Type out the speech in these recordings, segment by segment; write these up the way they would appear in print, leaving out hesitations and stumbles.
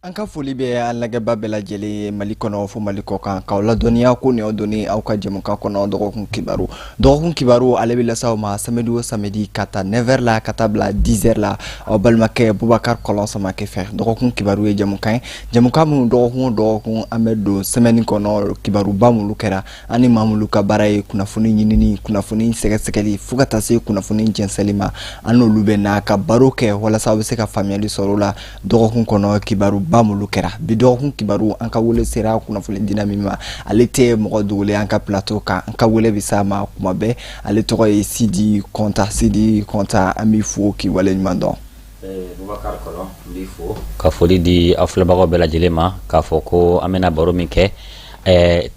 An ka foli bɛ an lajɛba bɛɛ lajɛlen ye Mali kɔnɔ fo Mali kɔ kan, k'aw ladɔnniya ko nin y'aw donnen aw ka jɛmukan kɔnɔ, dɔgɔkun kibaru. Dɔgɔkun kibaru, ale bɛ lase aw ma samedi o samedi, ka ta 9h la ka taa bila 10h la, aw balimakɛ Bubakari Kɔlɔn Samakɛ fɛ. Dɔgɔkun kibaru ye jɛmukan ye, jɛmukan minnu dɔgɔkun o dɔgɔkun, an bɛ don semaine kɔnɔ, kibaruba minnu kɛra, ani maa minnu ka baara ye kunnafoni ɲinini, kunnafoni sɛgɛsɛgɛli, fo ka taa se kunnafoni jɛnsɛnli ma, an n'olu bɛ na ka baro kɛ walasa aw bɛ se ka faamuyali sɔrɔ o la, dɔgɔkun kɔnɔ kibaruba minnu kɛra. Bi dɔgɔkun kibaru, an ka wele sera kunnafoni dina min ma, ale tɛ mɔgɔ dogolen an ka plateau kan. An ka wele bɛ s'a ma kuma bɛɛ. Ale tɔgɔ ye Sidi Kɔnta. Sidi Kɔnta, an b'i fo k'i waleɲuman dɔn. Bubakari Kɔlɔn, n b'i fo ka foli di aw filɛbagaw bɛɛ lajɛlen ma, k'a fɔ ko an bɛna baro min kɛ,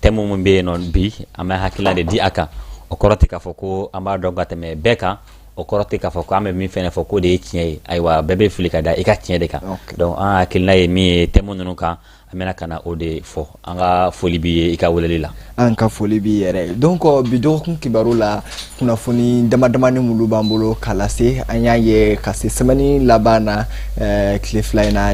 thème min bɛ yen nɔ bi, an bɛ hakilina de di a kan. O kɔrɔ tɛ k'a fɔ ko an b'a dɔn ka tɛmɛ bɛɛ kan, o kɔrɔ tɛ k'a fɔ ko an bɛ min fɛnɛ fɔ k'o de ye tiɲɛ ye. Ayiwa, bɛɛ bɛ fili ka da i ka tiɲɛ de kan. Donc an hakilina ye min ye thème ninnu kan, an bɛna ka na o de fɔ. An ka foli b'i ye i ka weleli la. An ka foli b'i yɛrɛ. Donc bi dɔgɔkun kibaru la, kunnafoni dama damani minnu b'an bolo k'a lase, an y'a ye ka se semaine laban na, tile 2 in na,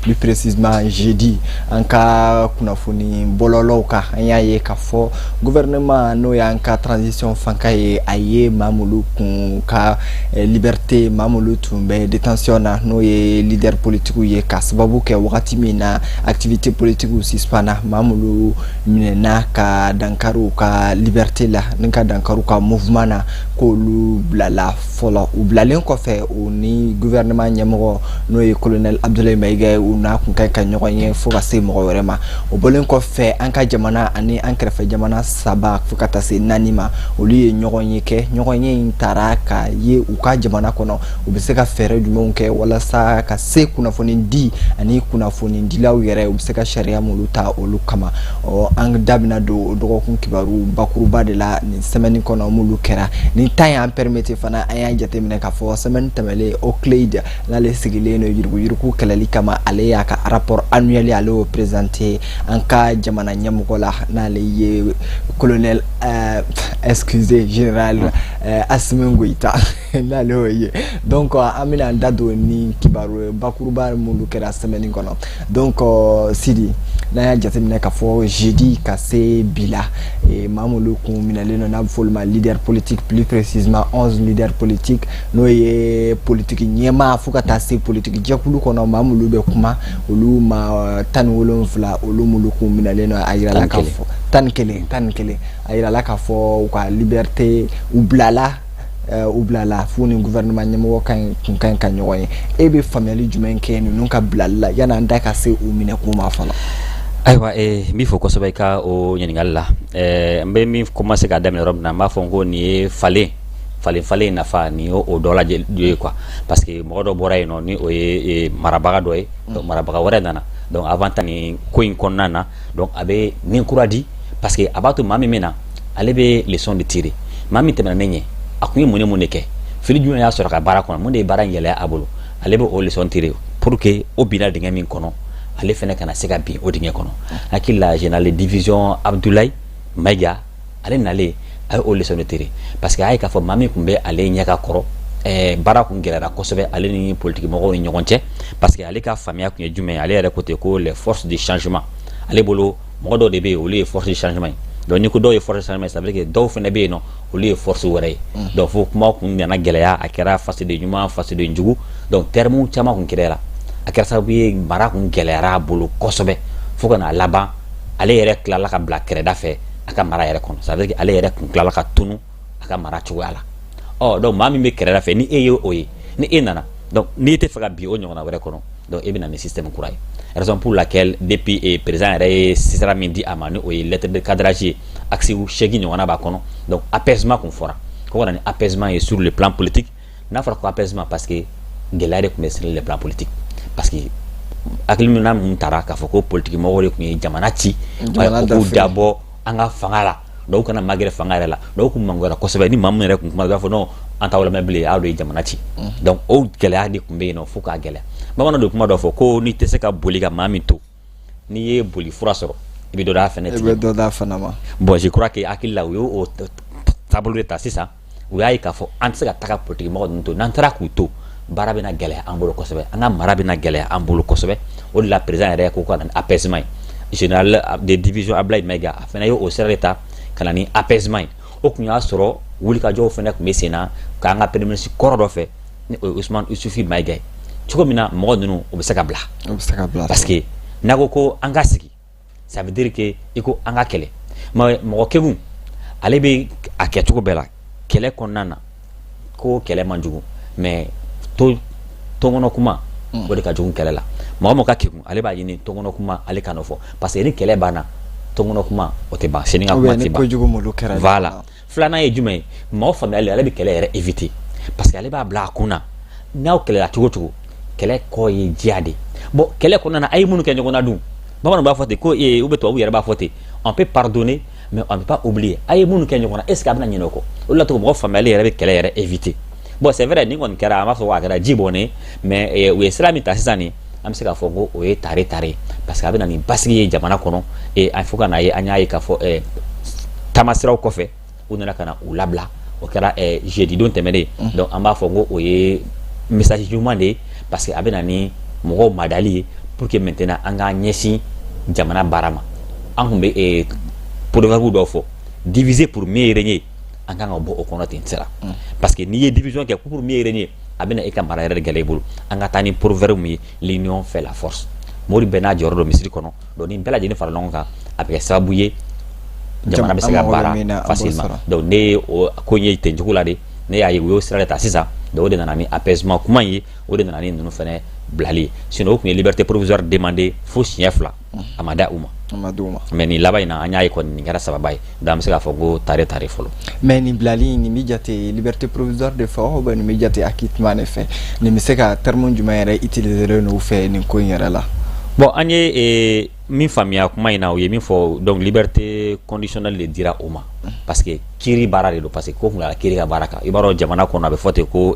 plus précisément jeudi, an ka kunnafoni bɔlɔlɔw kan, an y'a ye k'a fɔ gouvernement, n'o y'an ka transition fanka ye, a ye maa minnu kun ka liberté, maa minnu tun bɛ détention na, n'o ye leader politique ye, ka sababu kɛ wagati min na activité politique suspend, maa minnu minɛna ka dankari u ka liberté la ni ka dankari u ka mouvement na, k'olu bilala fɔlɔ. U bilalen kɔfɛ, u ni gouvernement ɲɛmɔgɔ, n'o ye colonel Abdoulaye Maïga ye, u n'a kun ka ka ɲɔgɔn ye fo ka se mɔgɔ wɛrɛ ma. O bɔlen kɔfɛ, an ka jamana ani an kɛrɛfɛ jamana saba fo ka taa se naani ma, olu ye ɲɔgɔn ye kɛ. Ɲɔgɔn ye in taara ka ye u ka jamana kɔnɔ, u bɛ se ka fɛɛrɛ jumɛnw kɛ walasa ka se kunnafoni di ani kunnafoni dilaw yɛrɛ, u bɛ se ka sariya minnu ta olu kama. Ɔ, an da bɛna don o dɔgɔkun kibaru bakuruba de la nin semaine kɔnɔ m'olu kɛra. Ni temps y'an permettre fana, an y'a jateminɛ k'a fɔ semaine tɛmɛlen, OCLEI, n'ale sigilen don yuruguyurugu kɛlɛli kama, ale y'a ka rapport annuel, ale y'o présenté an ka jamana ɲɛmɔgɔ la, n'ale ye colonel, excusez, général Assimi Goïta, n'ale y'o ye. Donc an bɛna an da don ni kibaru bakuruba minnu kɛra semaine kɔnɔ. Donc Sidi, n'an y'a jateminɛ k'a fɔ jeudi ka se bi la, maa minnu kun minɛlen don, n'a bɛ fɔ olu ma leader politique, plus précisément 11 leaders politiques, n'o ye politique ɲɛmaa fo ka taa se politique jɛkulu kɔnɔ maa minnu bɛ kuma, olu ma 17, olu minnu kun minɛlen don, a yirala k'a fɔ 11, 11, a yirala k'a fɔ u ka liberté, u bilala, u bilala fo ni gouvernement ɲɛmɔgɔ ka ɲi kun ka ɲi ka ɲɔgɔn ye. E bɛ faamuyali jumɛn kɛ ninnu ka bilali la, yan'an da ka se u minɛkun ma fɔlɔ? Ayiwa, n b'i fo kosɛbɛ i ka o ɲininkali la. N bɛ min commencer k'a daminɛ yɔrɔ min na, n b'a fɔ ko nin ye falen falen falen nafa, nin ye o dɔ lajɛ ye quoi, parce que mɔgɔ dɔ bɔra yen nɔ ni o ye marabaga dɔ ye, donc marabaga wɛrɛ nana. Donc avantage nin ko in kɔnɔna na, donc a bɛ nin kura di, parce que a b'a to maa min bɛ na, ale bɛ leçon de tirer. Maa min tɛmɛna ne ɲɛ, a kun ye mun ni mun de kɛ, fili jumɛn y'a sɔrɔ ka baara kɔnɔ, mun de ye baara in gɛlɛya a bolo, ale bɛ o leçon tirer pour que o binna dingɛ min kɔnɔ, ale fɛnɛ kana se ka bin o dingɛ kɔnɔ. Hakili la, général de division Abdoulaye Maïga, ale nalen, a ye o leçon de tirer, parce que a ye k'a fɔ maa min tun bɛ ale ɲɛ ka kɔrɔ, baara kun gɛlɛyara kosɛbɛ ale ni politique mɔgɔw ni ɲɔgɔn cɛ, parce que ale ka faamuya kun ye jumɛn ye? Ale yɛrɛ ko ten ko les forces de changement. Ale bolo, mɔgɔ dɔw de bɛ yen, olu ye force de changement ye. Donc n'i ko dɔw ye force de changement, ça veut dire que dɔw fana bɛ yen nɔ, olu ye force wɛrɛ ye. Donc fo kuma kun nana gɛlɛya, a kɛra fasoden ɲuman, fasoden jugu, donc terme caman kun kɛra, a kɛra sababu ye mara kun gɛlɛyara a bolo kosɛbɛ, fo ka n'a laban ale yɛrɛ tilala ka bila kɛrɛda fɛ a ka mara yɛrɛ kɔnɔ. Ça veut dire que ale yɛrɛ kun tilala ka tunu a ka mara cogoya la. Ɔ, donc maa min bɛ kɛrɛda fɛ, ni e ye o ye, ni e nana, donc n'i tɛ fɛ ka bin o ɲɔgɔnna wɛrɛ kɔnɔ, donc e bɛ na ni système kura ye. Raison pour laquelle depuis président yɛrɛ ye sira min di a ma, ni o ye lettre de cadrage ye, axe 8 ɲɔgɔnna b'a kɔnɔ. Donc apaisement kun fɔra ko ka na ni apaisement ye sur le plan politique. N'a fɔra ko apaisement, parce que gɛlɛya de tun bɛ sur le plan politique, parce que hakilina mun taara k'a fɔ ko politique mɔgɔw de tun ye jamana ci, u k'u dabɔ an ka fanga la, dɔw kana magɛrɛ fanga yɛrɛ la, dɔw kun mangoyara kosɛbɛ. Ni maa min yɛrɛ kun kuma, b'a fɔ non, an t'aw lamɛn bilen, aw de ye jamana ci. Donc o gɛlɛya de tun bɛ yen nɔ fo k'a gɛlɛya. Bamananw de kuma dɔ fɔ ko n'i tɛ se ka boli ka maa min to, n'i ye boli fura sɔrɔ, i bɛ dɔ d'a fɛnɛ tigi. I bɛ dɔ d'a fana ma. Bon, je crois que hakili la, u y'o taabolo de ta sisan. U y'a ye k'a fɔ an tɛ se ka taga politique mɔgɔ ninnu to, n'an taara k'u to Baara bɛna gɛlɛya an bolo kosɛbɛ, an ka mara bɛna gɛlɛya an bolo kosɛbɛ. O de la, président yɛrɛ ko ka na ni apaisement ye. Général de division Ablaye Maïga, a fana ye o sira de ta ka na ni apaisement ye. O tun y'a sɔrɔ wulikajɔw fana tun bɛ sen na k'an ka premier ministre kɔrɔ dɔ fɛ, ni o ye Ousmane Isufi Maïga ye, cogo min na mɔgɔ ninnu, o bɛ se ka bila. O bɛ se ka bila. Parce que n'a ko ko an ka sigi, ça veut dire que i ko an ka kɛlɛ. Mais mɔgɔ kekun, ale bɛ a kɛ cogo bɛɛ la kɛlɛ kɔnɔna na, ko kɛlɛ man jugu, mais to tɔnkɔnɔ kuma, o de ka jugu kɛlɛ la. Mɔgɔ mɔgɔ ka kekun, ale b'a ɲini tɔnkɔnɔ kuma, ale ka n'o fɔ, parce que ni kɛlɛ banna, tɔnkɔnɔ kuma, o tɛ ban, sini ka kuma tɛ ban. Voilà. Filanan ye jumɛn ye? Mɔgɔ faamuyali, ale bɛ kɛlɛ yɛrɛ éviter, parce que ale b'a bila a kun na, n'aw kɛlɛla cogo cogo, kɛlɛ kɔ ye diya de. Bon, kɛlɛ kɔnɔna na, a ye minnu kɛ ɲɔgɔn na dun, bamananw b'a fɔ ten ko ou bien tubabu yɛrɛ b'a fɔ ten: on peut pardonner, mais on ne peut pas oublier. A ye minnu kɛ ɲɔgɔn na, est ce que a bɛna ɲinɛ o kɔ? O de la, mɔgɔ faamuyali yɛrɛ bɛ kɛlɛ yɛrɛ éviter. Bon, c'est vrai, nin kɔni kɛra, an b'a fɔ ko a kɛra ji bɔnnen, mais u ye sira min ta sisan nin, an bɛ se k'a fɔ ko o ye tare tare, parce que a bɛ na ni basigi ye jamana kɔnɔ. Et fo ka n'a ye, an y'a ye k'a fɔ taamasiraw kɔfɛ, u nana ka na u labila. O kɛra jeudi don tɛmɛnen. Donc an b'a fɔ ko o ye message ɲuman de ye, parce que a bɛ na ni mɔgɔw madali ye, pour que maintenant an k'an ɲɛsin jamana baara ma. An tun bɛ proverbe dɔw fɔ: diviser pour mieux régner. An kan ka bɔ o kɔnɔ ten sira, parce que n'i ye division kɛ pour mieux régner, a bɛna e ka mara yɛrɛ de gɛlɛya i bolo. An ka taa ni proverbe min ye: l'union fait la force. Mori bɛɛ n'a jɔyɔrɔ don misiri kɔnɔ. Donc ni bɛɛ lajɛlen fara ɲɔgɔn kan, a bɛ kɛ sababu ye jamana bɛ se ka baara facilement. Donc ne ye o ko in ye ten cogo la de, ne y'a ye u y'o sira de ta sisan. Donc o de nana ni apaisement kuma in ye, o de nana ni ninnu fana bilali ye. Sinon o tun ye liberté provisoire demandé fo siɲɛ 2, a ma da u ma. A ma d'u ma. Mais nin laban in na, an y'a ye kɔni, nin kɛra sababa ye. Donc an bɛ se k'a fɔ ko tare tare fɔlɔ. Mais nin bilali, nin bɛ jate liberté provisoire de fɛ ou bien nin bɛ jate acquittement de fɛ? Nin bɛ se ka terme jumɛn yɛrɛ utiliser n'u fɛ nin ko in yɛrɛ la? Bon, an ye min faamuya kuma in na, u ye min fɔ, donc liberté conditionnelle de dira o ma, parce que kiiri baara de don, parce que ko kun la kiiri ka baara kan. I b'a dɔn, jamana kɔnɔ, a bɛ fɔ ten ko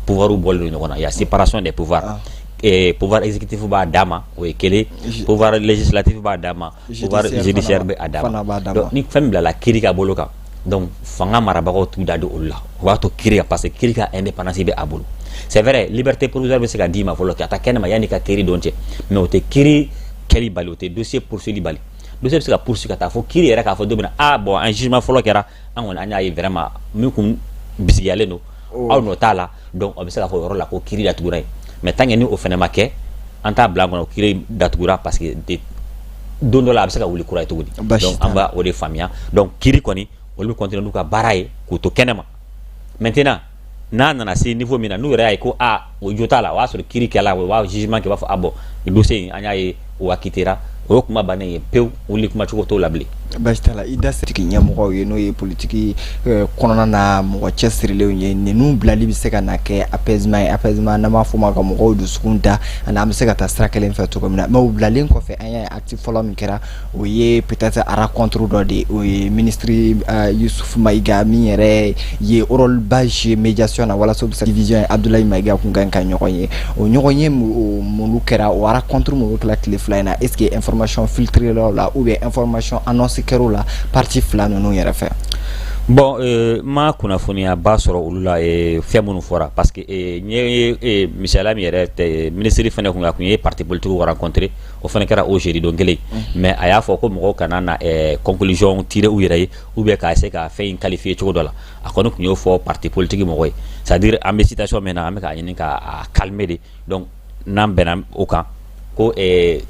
pouvoir bɔlen don ɲɔgɔn na, il y a séparation des pouvoirs. Pouvoir exécutif b'a d'a ma, o ye kelen, pouvoir législatif b'a d'a ma, pouvoir judiciaire bɛ a d'a ma. Donc ni fɛn bilala kiiri ka bolo kan, donc fanga marabagaw t'u da don olu la, o b'a to kiiri kan, parce que kiiri ka indépendance bɛ a bolo. C'est vrai, liberté provisoire bɛ se ka d'i ma fɔlɔ ka taa kɛnɛma yanni ka kiiri don cɛ, mais o tɛ kiiri kɛli bali, o tɛ dossier poursuivi bali. Dossier bɛ se ka poursuivre ka taa fo kiiri yɛrɛ k'a fɔ don min na: ah bon, an jugement fɔlɔ kɛra, an kɔni an y'a ye vraiment min kun bisigiyalen don, aw nɔ t'a la. Donc o bɛ se ka fɔ o yɔrɔ la ko kiiri datugura ye. Mais tant que ni o fɛnɛ ma kɛ, an t'a bila an kɔnɔ kiiri datugura, parce que don dɔ la, a bɛ se ka wuli kura ye tuguni. Donc an b'a o de faamuya. Donc kiiri kɔni, olu bɛ continuer n'u ka baara ye k'u to kɛnɛma. Maintenant, n'a nana se niveau min na, n'u yɛrɛ y'a ye ko aa, o jo t'a la, o y'a sɔrɔ kiiri kɛla, o b'a jugement kɛ, u b'a fɔ: ah bon, dossier in, an y'a ye o acquittera. O ye kuma bannen ye pewu, wuli kuma cogo t'o la bilen. Basi t'a la. I da sigi ɲɛmɔgɔw ye, n'o ye politiki kɔnɔna na mɔgɔ cɛsirilenw ye, ninnu bilali bɛ se ka na kɛ apaisement ye. Apaisement, n'an b'a fɔ o ma ka mɔgɔw dusukun da, ani an bɛ se ka taa sira kelen fɛ cogo min na. Mais o bilalen kɔfɛ, an y'a ye acte fɔlɔ min kɛra, o ye peut-être rencontre dɔ de ye. O ye ministre Youssouf Maïga min yɛrɛ ye rôle ba jouer médiation na walasa u bɛ se division ye, Abdoulaye Maïga kun kan ka ɲɔgɔn ye. O ɲɔgɔn ye mun kɛra? O rencontre mun kɛra tile 2 in na? Est ce que information filtrée la o la, ou bien information annonce kɛra o la parti fila ninnu yɛrɛ fɛ? Bon, ma kunnafoniya ba sɔrɔ olu la, fɛn minnu fɔra, parce que n ye misaliya min yɛrɛ tɛ, ministre fɛnɛ kun, a kun ye parti politique rencontré, o fɛnɛ kɛra o jeudi don kelen. Mais a y'a fɔ ko mɔgɔw kana na conclusion tirer u yɛrɛ ye, ou bien k'a essayer ka fɛn in qualifier cogo dɔ la. A kɔni kun y'o fɔ parti politique mɔgɔ ye, c'est à dire an bɛ situation min na, an bɛ k'a ɲini k'a calmer de. Donc n'an bɛnna o kan ko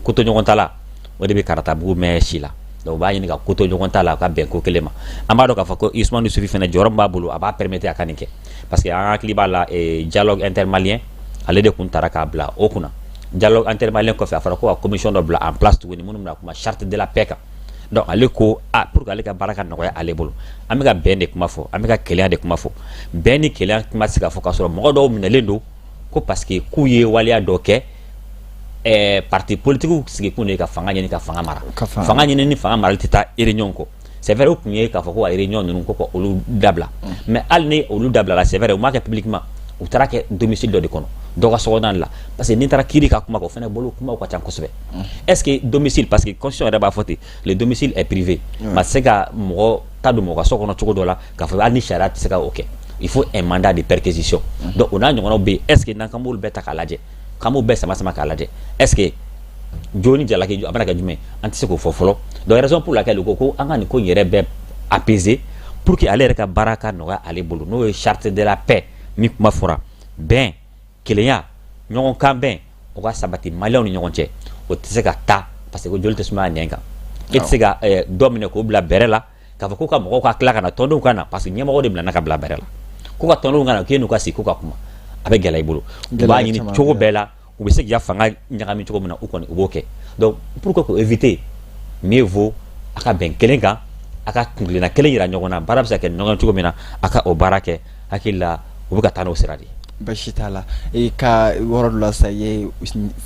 ko to ɲɔgɔn ta la, o de bɛ karatabugu mɛn si la. Donc u b'a ɲini ka ko to ɲɔgɔn ta la, ka bɛn ko kelen ma. An b'a dɔn k'a fɔ ko Usmane Yusufi fɛnɛ, jɔyɔrɔ min b'a bolo, a b'a permettre a ka nin kɛ, parce que an hakili b'a la, dialogue intermalien, ale de kun taara k'a bila o kunna. Dialogue intermalien kɔfɛ, a fɔra ko ka commission dɔ bila en place tuguni, minnu bɛna kuma charte de la paix kan. Donc ale ko ah, pour que ale ka baara ka nɔgɔya ale bolo, an bɛ ka bɛn de kuma fɔ, an bɛ ka kelenya de kuma fɔ. Bɛn ni kelenya kuma tɛ se ka fɔ k'a sɔrɔ mɔgɔ dɔw minɛlen don ko parce que k'u ye waleya dɔ kɛ. Parti politique sigikun de ye ka fanga ɲini, ka fanga mara. Fanga ɲini ni fanga marali tɛ taa réunion kɔ. C'est vrai, o kun ye k'a fɔ ko ka réunion ninnu, ko ka olu dabila. Mais hali ni olu dabilala, c'est vrai, u m'a kɛ publiquement, u taara kɛ domicile dɔ de kɔnɔ, dɔ ka sokɔnɔna la, parce que n'i taara kiiri ka kuma kan, o fana bolo kumaw ka ca kosɛbɛ. Est ce que domicile, parce que constitution yɛrɛ b'a fɔ ten: le domicile est privé. Ma se ka mɔgɔ ta don mɔgɔ ka so kɔnɔ cogo dɔ la k'a fɔ hali ni sariya tɛ se ka o kɛ. Il faut un mandat de perquisition. Donc o n'a ɲɔgɔnnaw bɛ yen. Est ce que n'an k'an b'olu bɛɛ ta k'a lajɛ, k'an b'o bɛɛ sama sama k'a lajɛ, est ce que jo ni jalaki a bɛna kɛ jumɛn? An tɛ se k'o fɔ fɔlɔ. Donc raison pour laquelle u ko ko an ka nin ko in yɛrɛ bɛɛ apaiser pour que ale yɛrɛ ka baara ka nɔgɔya ale bolo, n'o ye charte de la paix min kuma fɔra, bɛn, kelenya, ɲɔgɔn kan bɛn, o ka sabati Maliyɛnw ni ɲɔgɔn cɛ. O tɛ se ka taa parce que ko joli tɛ sumaya nɛn kan. E tɛ se ka dɔ minɛ k'o bila bɛrɛ la k'a fɔ ko ka mɔgɔw ka tila ka na, tɔndenw ka na, parce que ɲɛmɔgɔ de bila ka bila bɛrɛ la, ko ka tɔndenw ka na, k'e n'u ka sigi k'u ka kuma, a bɛ gɛlɛya i bolo. U b'a ɲini cogo bɛɛ la u bɛ se k'i ka fanga ɲagami cogo min na, u kɔni u b'o kɛ. Donc pour que k'o éviter, mieux vaut a ka bɛn kelen kan, a ka kuntilenna kelen yira ɲɔgɔn na, baara bɛ se ka kɛ ɲɔgɔn cogo min na, a ka o baara kɛ. Hakili la, u bɛ ka taa n'o sira de ye. Basi t'a la. I ka yɔrɔ dɔ la sa, i ye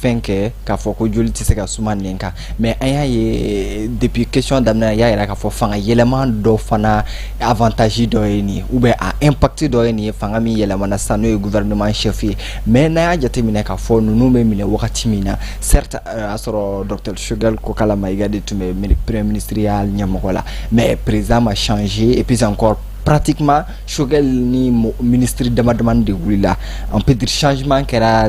fɛn kɛ k'a fɔ ko joli tɛ se ka suma nɛn kan, mais an y'a ye depuis question daminɛ, i y'a yira k'a fɔ fanga yɛlɛma dɔ fana avantage dɔ ye nin ye, ou bien a impact dɔ ye nin ye, fanga min yɛlɛmana sisan, n'o ye gouvernement chef ye. Mais n'an y'a jateminɛ k'a fɔ ninnu bɛ minɛ wagati min na, certes a y'a sɔrɔ docteur Choguel Kokalla Maïga de tun bɛ premier ministre ya ɲɛmɔgɔ la, mais président ma changé et puis encore pratiquement Choguel ni ministre dama damani de wulila. On peut dire changement kɛra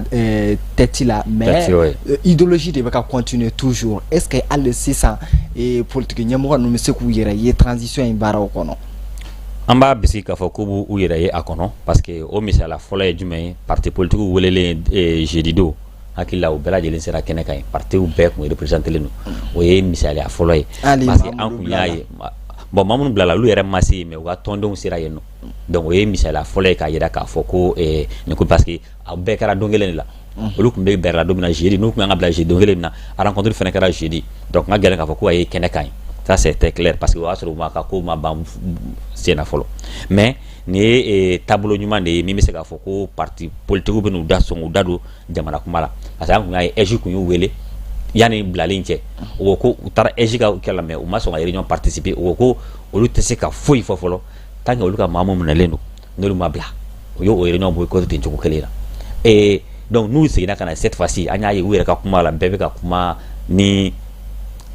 tête la, mais tête, ouais. Idéologie de bɛ ka continuer toujours. Est ce que hali sisan politique ɲɛmɔgɔ ninnu bɛ se k'u yɛrɛ ye transition in baaraw kɔnɔ? An b'a bisigi k'a fɔ k'u b'u yɛrɛ ye a kɔnɔ, parce que o misaliya fɔlɔ ye jumɛn ye? Parti politique welelen jeudi don, hakili la, u bɛɛ lajɛlen sera kɛnɛ kan yen, partiw bɛɛ tun représenté don. O ye misaliya fɔlɔ ye, parce que an kun y'a ye, bon, maa minnu bilala, olu yɛrɛ ma se yen, mais u ka tɔndenw sera yen nɔ. Donc o ye misaliya fɔlɔ ye k'a jira k'a fɔ ko nin ko, parce que a bɛɛ kɛra don kelen de la. Olu tun bɛ bɛrɛ la don min na, jeudi, n'u tun kan ka bila jeudi don kelen min na, rencontre fana kɛra jeudi. Donc n ka gɛlɛn k'a fɔ ko a ye kɛnɛ kan ye, ça c'était clair, parce que o y'a sɔrɔ u ma ka ko ma ban sen na fɔlɔ. Mais nin ye taabolo ɲuman de ye min bɛ se k'a fɔ ko parti politique bɛ n'u da sɔn u da don jamana kuma la, parce que an kun y'a ye AIGE kun y'u wele yanni bilalen cɛ. U ko ko u taara AIGE ka kɛ la, mais u ma sɔn ka réunion participer. U ko ko olu tɛ se ka foyi fɔ fɔlɔ tant que olu ka maa mun minɛlen don, n'olu ma bila. U y'o réunion boycotté ten cogo kelen na. Et donc n'u seginna ka na cette fois-ci, an y'a ye u yɛrɛ ka kuma la, bɛɛ bɛ ka kuma ni